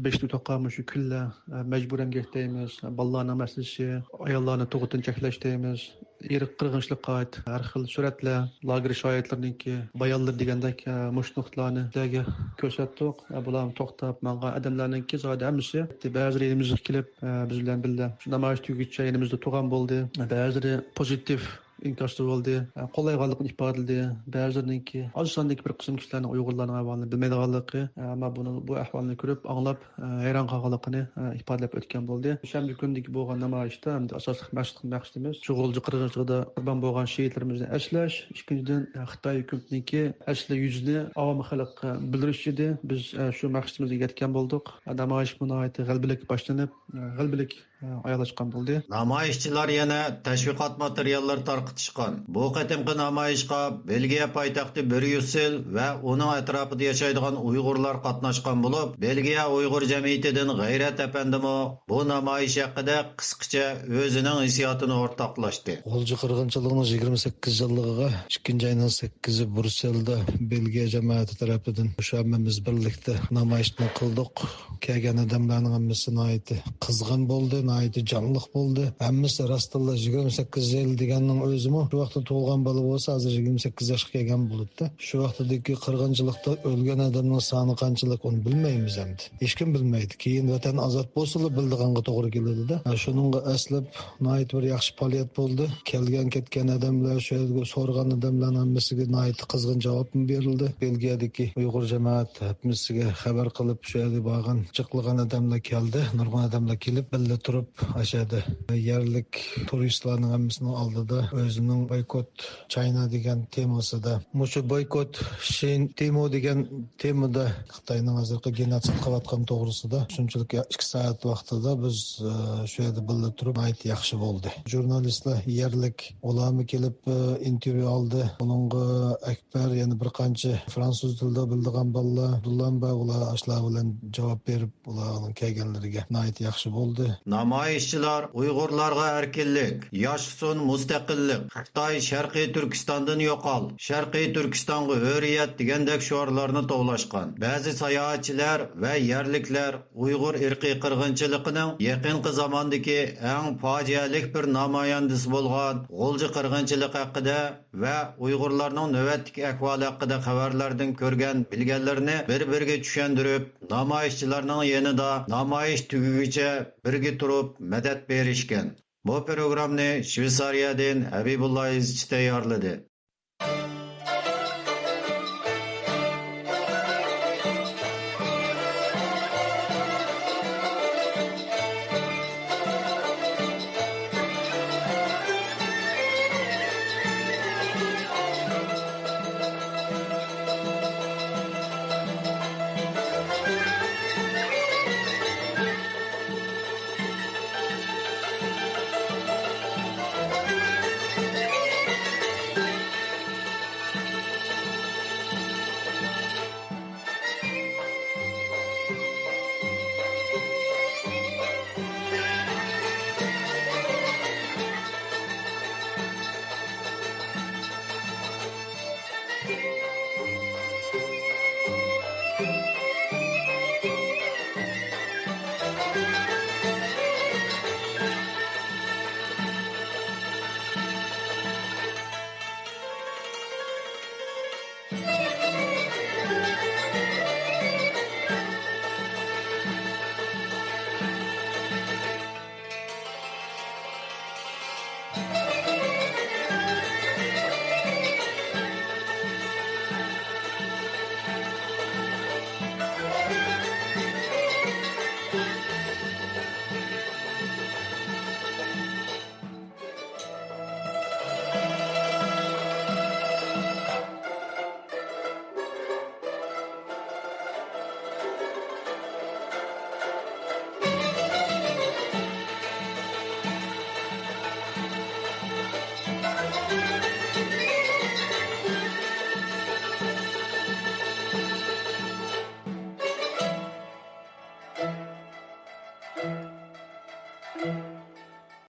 بېشىدا ئۆتۈۋاتقان مۇشۇ كۈنلەر، ئە، مەجبۇرىي ئەمگەك دەيمىز، بالىلارنىڭ مەسىلىسى، ئاياللارنى تۇغۇتىدىن چەكلەش دەيمىز، ئىرقىي قىرغىنچىلىققا ئائىت ھەر خىل سۈرەتلەر، لاگېر شاھىتلىرىنىڭكى بايانلىرى دېگەندەك، ئە، مۇشۇ نۇقتىلارنى سىلەرگە كۆرسەتتۇق. ئە، بۇلارمۇ توختاپ ماڭغان ئادەملەرنىڭكى زادى ھەممىسى بەزىلىرى يېنىمىزغا كېلىپ، ئە، بىز بىلەن بىللە شۇ نامايىش تۈگىگىچە يېنىمىزدا تۇرغان بولدى. بەزىلىرى پوزىتىپ ئىنكاستا بولدى، قوللايدىغانلىقىنى ئىپادىلىدى. بەزىلىرىنىڭكى ئاز ساندىكى بىر قىسىم كىشىلەرنىڭ ئۇيغۇرلارنىڭ ئەھۋالىنى بىلمەيدىغانلىقى، ئەمما بۇنى، بۇ ئەھۋالنى كۆرۈپ، ئاڭلاپ، ھەيران قالغانلىقىنى ئىپادىلەپ ئۆتكەن بولدى. شەنبە كۈنىدىكى بولغان نامايىشتا ئەمدى ئاساسلىق مەقسىتىمىز شۇ غۇلجا قىرغىنچىلىقىدا قۇربان بولغان شېھىتلىرىمىزنى ئەسلەش، ئىككىنچىدىن، خىتاي ھۆكۈمىتىنىڭكى ئەسلى يۈزىنى ئاۋام خەلققە بىلدۈرۈش ئىدى. بىز شۇ مەقسىتىمىزگە يەتكەن بولدۇق. نامايىش بۇ ناھايىتى غەلىبىلىك باشلىنىپ، غەلىبىلىك ئاياغلاشقان بولدى. نامايىشچىلار يەنە تەشۋىقات ماتېرىياللىرى تارقىتىشقان. بۇ قېتىمقى نامايىشقا بېلگىيە پايتەختى بريۇسسېل ۋە ئۇنىڭ ئەتراپىدا ياشايدىغان ئۇيغۇرلار قاتناشقان بولۇپ، بېلگىيە ئۇيغۇر جەمئىيىتىدىن غەيرەت ئەپەندىمۇ بۇ نامايىش ھەققىدە قىسقىچە ئۆزىنىڭ ھېسسىياتىنى ئورتاقلاشتى. غۇلجا قىرغىنچىلىقىنىڭ يىگىرمە سەككىز يىللىقىغا ئىككىنچى ئاينىڭ سەككىزى بريۇسسېلدا بېلگىيە جامائىتى تەرىپىدىن مۇشۇ ھەممىمىز بىرلىكتە نامايىشنى قىلدۇق. كەلگەن ئادەملەرنىڭ ھەممىسى ناھايىتى قىزغىن بولدى، ناھايىتى جانلىق بولدى. ھەممىسى راستتىنلا يىگىرمە سەككىز يىل دېگەننىڭ ئۆزىمۇ شۇ ۋاقىتتا تۇغۇلغان بالا بولسا، ھازىر يىگىرمە سەككىز ياشقا كەلگەن بولاتتى. شۇ ۋاقىتتىكى قىرغىنچىلىقتا ئۆلگەن ئادەمنىڭ سانى قانچىلىك، ئۇنى بىلمەيمىز ئەمدى. ھېچكىم بىلمەيدۇ. كېيىن ۋەتەن ئازاد بولسىلا بىلىدىغانغا توغرا كېلىدۇ-دە. شۇنىڭغا ئەسلەپ ناھايىتى بىر ياخشى پائالىيەت بولدى. كەلگەن كەتكەن ئادەملەر، شۇ يەرگە سورىغان ئادەملەرنىڭ ھەممىسىگە ناھايىتى قىزغىن جاۋابمۇ بېرىلدى. بېلگىيەدىكى ئۇيغۇر جامائەت ھەممىسىگە خەۋەر قىلىپ، شۇ يەرگە بارغان جىقلىغان ئادەملەر كەلدى. نۇرغۇن ئادەملەر كېلىپ، بىللە تۇرۇپ، ئاشۇ يەردە يەرلىك تۇرىستلارنىڭ ھەممىسىنىڭ ئالدىدا ئۆزىنىڭ بايكوت چاينا دېگەن تېمىسىدا، مۇشۇ بايكوت شىن تېمو دېگەن تېمىدا خىتاينىڭ ھازىرقى گېنوسىد قىلىۋاتقان توغرىسىدا شۇنچىلىك ئىككى سائەت ۋاقتىدا بىز، ئە، شۇ يەردە بىللە تۇرۇپ ناھايىتى ياخشى بولدى. ژۇرنالىستلار يەرلىك ئۇلارمۇ كېلىپ، ئە، ئىنتېرۋيۇ ئالدى. ئۇنىڭغا ئەكبەر، يەنە بىر قانچە فرانسۇز تىلىدا بىلىدىغان بالىلار، ئابدۇللام بار، ئۇلار ئاشۇلار بىلەن جاۋاب بېرىپ، ئۇلارنىڭ كەلگەنلىرىگە ناھايىتى ياخشى بولدى. نامايىشچىلار ئۇيغۇرلارغا ئەركىنلىك، ياشىسۇن مۇستەقىللىق، خىتاي شەرقىي تۈركىستاندىن يوقال، شەرقىي تۈركىستانغا ھۆرىيەت دېگەندەك شوئارلارنى توۋلاشقان. بەزى ساياھەتچىلەر ۋە يەرلىكلەر ئۇيغۇر ئىرقىي قىرغىنچىلىقىنىڭ يېقىنقى زاماندىكى ئەڭ پاجىئەلىك بىر نامايەندىسى بولغان غۇلجا قىرغىنچىلىقى ھەققىدە ۋە ئۇيغۇرلارنىڭ نۆۋەتتىكى ئەھۋالى ھەققىدە خەۋەرلەردىن كۆرگەن، بىلگەنلىرىنى بىر-بىرىگە چۈشەندۈرۈپ، نامايىشچىلارنىڭ يېنىدا نامايىش تۈگىگىچە بىرگە تۇرۇپ مەدەت بېرىشكەن. بۇ پروگراممىنى شۋېتسارىيەدىن ھەبىبۇللا ئىزچى تەييارلىدى.